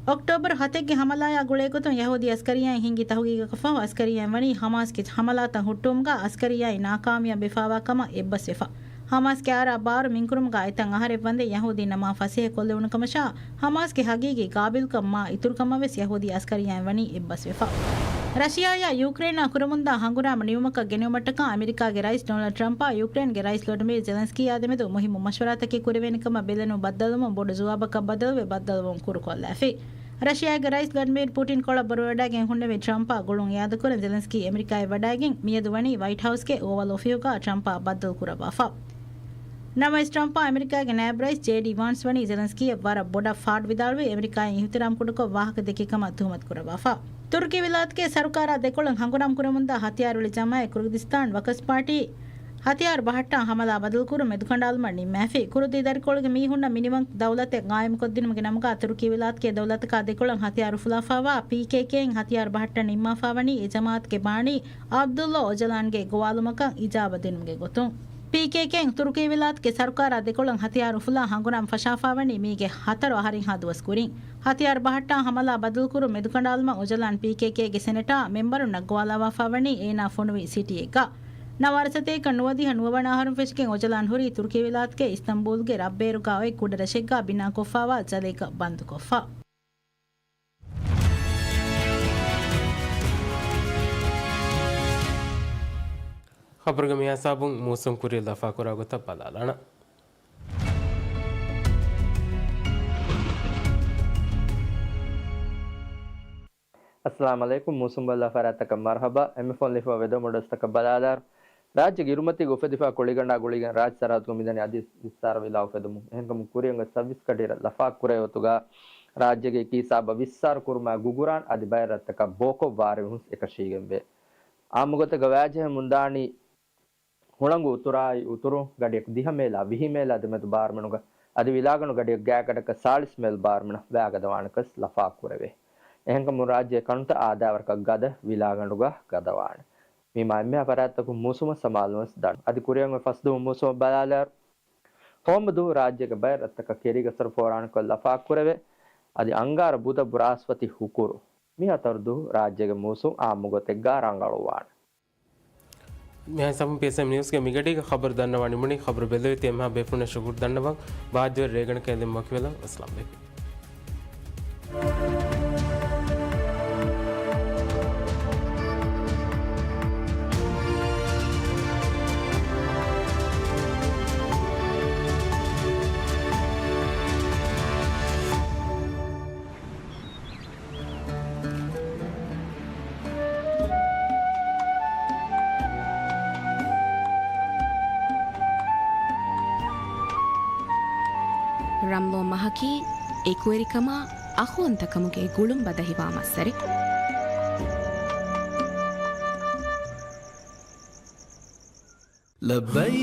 އޮކްޓޯބަރު ހަތެއްގެ ހަމަލާއާ ގުޅޭގޮތުން ޔަހޫދީ އަސްކަރިއްޔާއިން ހިންގި ތަހުގީގަކަށްފަހު އަސްކަރިއްޔާއިން ވަނީ ހަމާސްގެ ހަމަލާތައް ހުއްޓުވުމުގަ އަސްކަރިއްޔާއިން ނާކާމިޔާބުވެފައިވާ ކަމަށް އެއްބަސްވެފަ. ހަމާސްގެ އާރާ ބާރު މިންކުރުމުގަ އެތަން އަހަރެއް ވަންދެން ޔަހޫދީންނަށް މާ ފަސޭހަ ކޮށްލެވުނު ކަމަށާ، ހަމާސްގެ ހަގީގީ ގާބިލްކަން މާ އިތުރުކަމަށް ވެސް ޔަހޫދީ އަސްކަރިއްޔާއިން ވަނީ އެއްބަސްވެފަ. ރަޝިޔާއާ ޔޫކްރޭނާ ކުރަމުންދާ ހަނގުރާމަ ނިމުމަކަށް ގެނެވުމަށްޓަކާ އަމެރިކާގެ ރައީސް ޑޮނަލްޑް ޓްރަމްޕާ ޔޫކްރޭންގެ ރައީސް ވްލަޑިމީރް ޒެލެންސްކީއާ ދެމެދު މުހިއްމު މަޝްވަރާތަކެއް ކުރެވޭނެ ކަމަށް ބެލެނު ބައްދަލުވުމުން ބޮޑު ޖުވާބަކަށް ބަދަލުވެ ބައްދަލުވުން ކުރުކޮށްލާފި. ރަޝިޔާގެ ރައީސް ވްލަޑިމީރް ޕުޓިން ކޮޅަށް ބޮރުވެވަޑައިގެން ހުންނެވި ޓްރަމްޕާ ގުޅުން އިއާދަކުރަން ޒެލެންސްކީ އެމެރިކާއަށް ވަޑައިގެން މިއަދު ވަނީ ވައިޓް ހައުސްގެ އޯވަލް އޮފީހުގަ ޓްރަމްޕާ ބައްދަލު ކުރައްވާފަ. ނަމަވެސް ޓްރަމްޕާ އެމެރިކާގެ ނާއިބް ރައީސް ޖޭޑީ ވާންސް ވަނީ ޒެލެންސްކީއަށް ވަރަށް ބޮޑަށް ފާޑު ވިދާޅުވި އެމެރިކާއިން އިހުތިރާމް ކުޑަކޮށް ވާހަކަ ދެއްކި ކަމަށް ތުހުމަތު ކުރައްވާފަ. ތުރުކީ ވިލާތުގެ ސަރުކާރާ ދެކޮޅަށް ހަނގުރާމް ކުރަމުންދާ ހަތިޔާރު އެޅި ޖަމާއަތް ކުރުދިސްތާން ވަކަސް ޕާޓީ ހަތިޔާރު ބަހައްޓާ ހަމަލާ ބަދަލުކުރުން މެދުކަނޑާލުމަށް ނިންމާފި. ކުރުދީ ދަރިކޮޅުގެ މީހުންނަށް މިނިވަން ދައުލަތެއް ގާއިމުކޮށްދިނުމުގެ ނަމުގަ ތުރުކީ ވިލާތުގެ ދައުލަތަކާ ދެކޮޅަށް ހަތިޔާރު އުފުލާފާވާ ޕީކޭކޭއިން ހަތިޔާރު ބަހައްޓަން ނިންމާފާވަނީ އެ ޖަމާއަތުގެ ބާނީ އަބްދުއްލާ އޮޖަލާންގެ ގޮވާލުމަކަށް އިޖާބަ ދިނުމުގެ ގޮތުން. ޕީކޭކޭއިން ތުރުކީ ވިލާތުގެ ސަރުކާރާ ދެކޮޅަށް ހަތިޔާރު އުފުލާ ހަނގުރާމަ ފަށާފާވަނީ މީގެ ހަތަރު އަހަރެއްހާ ދުވަސް ކުރިން. ހަތިޔާރު ބަހައްޓާ ހަމަލާ ބަދަލުކުރުން މެދުކަނޑާލުމަށް އޮޖަލާން ޕީކޭކޭގެ ސެނެޓާ މެމްބަރުންނަށް ގޮވާލައްވާފާވަނީ އޭނާ ފޮނުވި ސިޓީއެއްގަ. ނަވާރަ ސަތޭކަ ނުވަދިހަ ނުވަވަނަ އަހަރުން ފެށިގެން އޮޖަލާން ހުރީ ތުރުކީ ވިލާތުގެ އިސްތަންބޫލްގެ ރައްބޭރުގަ އޮތް ކުޑަ ރަށެއްގަ ބިނާކޮށްފާވާ ޖަލެއްގަ ބަންދުކޮށްފަ. ޚަބަރުގެ މިހިސާބުން މޫސުން ކުރިއަށް ލަފާކުރާ ގޮތަށް ބަލާލާނަން. އައްސަލާމް ޢަލައިކުމް. މޫސުން ބައްލަ ފަރާތްތަކަށް މަރުޙަބާ. އެންމެ ފޮނުވާ ވެދެ މޮޑަލްސްތަކަށް ބަލާލާރު. ރާއްޖޭގެ އިރުމަތީގަ އުފެދިފާ ކުޅިގަނޑާ ގުޅިގެން ރާއްޖެ ސަރަހައްދުގަ މިދަނީ އަދި ވިއްސާރަ ވިލާ އުފެދުމުން. އެހެންކަމުން ކުރިއަށް ގޮސް ސައްވީސް ގަޑިއިރަށް ލަފާ ކުރެވޭ ގޮތުގަ ރާއްޖޭގެ އެކި ހިސާބަށް ވިއްސާރަ ކުރުމާ ގުގުރާން އަދި ބައެއް ރަށްތަކަށް ބޯކޮށް ވާރިވުން އެކަށީގެންވޭ. އާއްމުގޮތެއްގަ ވާޖެހެމުންދާނީ ހުޅަނގު އުތުރާއި އުތުރު ގަޑިއަކު ދިހަ މޭލާ ވިހި މޭލާ ދެމެދު ބާރުމެނުގަ އަދި ވިލާގަނޑު ގަޑިއަކު ގާތްގަޑަކަށް ސާޅީސް މޭލް ބާރުމެނަށް ވާގަދަވާނެކަސް ލަފާ ކުރެވޭ. އެހެންކަމުން ރާއްޖޭ ކަނުތައް އާދަވާވަރަކަށް ގަދަ ވިލާގަނޑުގަ ގަދަވާނެ. މި މާ އެންމެހާ ފަރާތްތަކުން މޫސުމަށް ސަމާލުވުން ވެސް ދަން. އަދި ކުރިއަށް އޮތް ފަސްދުވަހު މޫސުމަށް ބަލާލާ ހޯއްމުދު ރާއްޖޭގެ ބައެއް ރަށްތަކަށް ކެރީގަސްތު ފޯރާނެކޮށް ލަފާ ކުރެވޭ. އަދި އަންގާރަ ބުދަ ބުރާސްފަތި ހުކުރު މި ހަތަރު ދުވަހު ރާއްޖޭގެ މޫސުން އާއްމު ގޮތެއްގަ ރަނގަޅުވާނެ. މިހާ ސަމު ޕީއެސްއެމް ނިއުސްގެ މިގަޑީގަ ޚަބަރު ދަންނަވާ ނިމުނީ. ޚަބަރު ބެލެވިތީ އެންމެހާ ބޭފުޅުންނަށް ޝުކުރު ދަންނަވަން. ބާއްޖަވެރި ރޭގަނޑަކަށް އެދެން ވަކިވެލަން. އައްސަލާމް ޢަލައިކުމް. ރަމްޟާން މަހަކީ އެކުވެރިކަމާ އަޚުވަންތަކަމުގެ ގުޅުން ބަދަހިވާ މައްސަރެއް. ލައްބައި.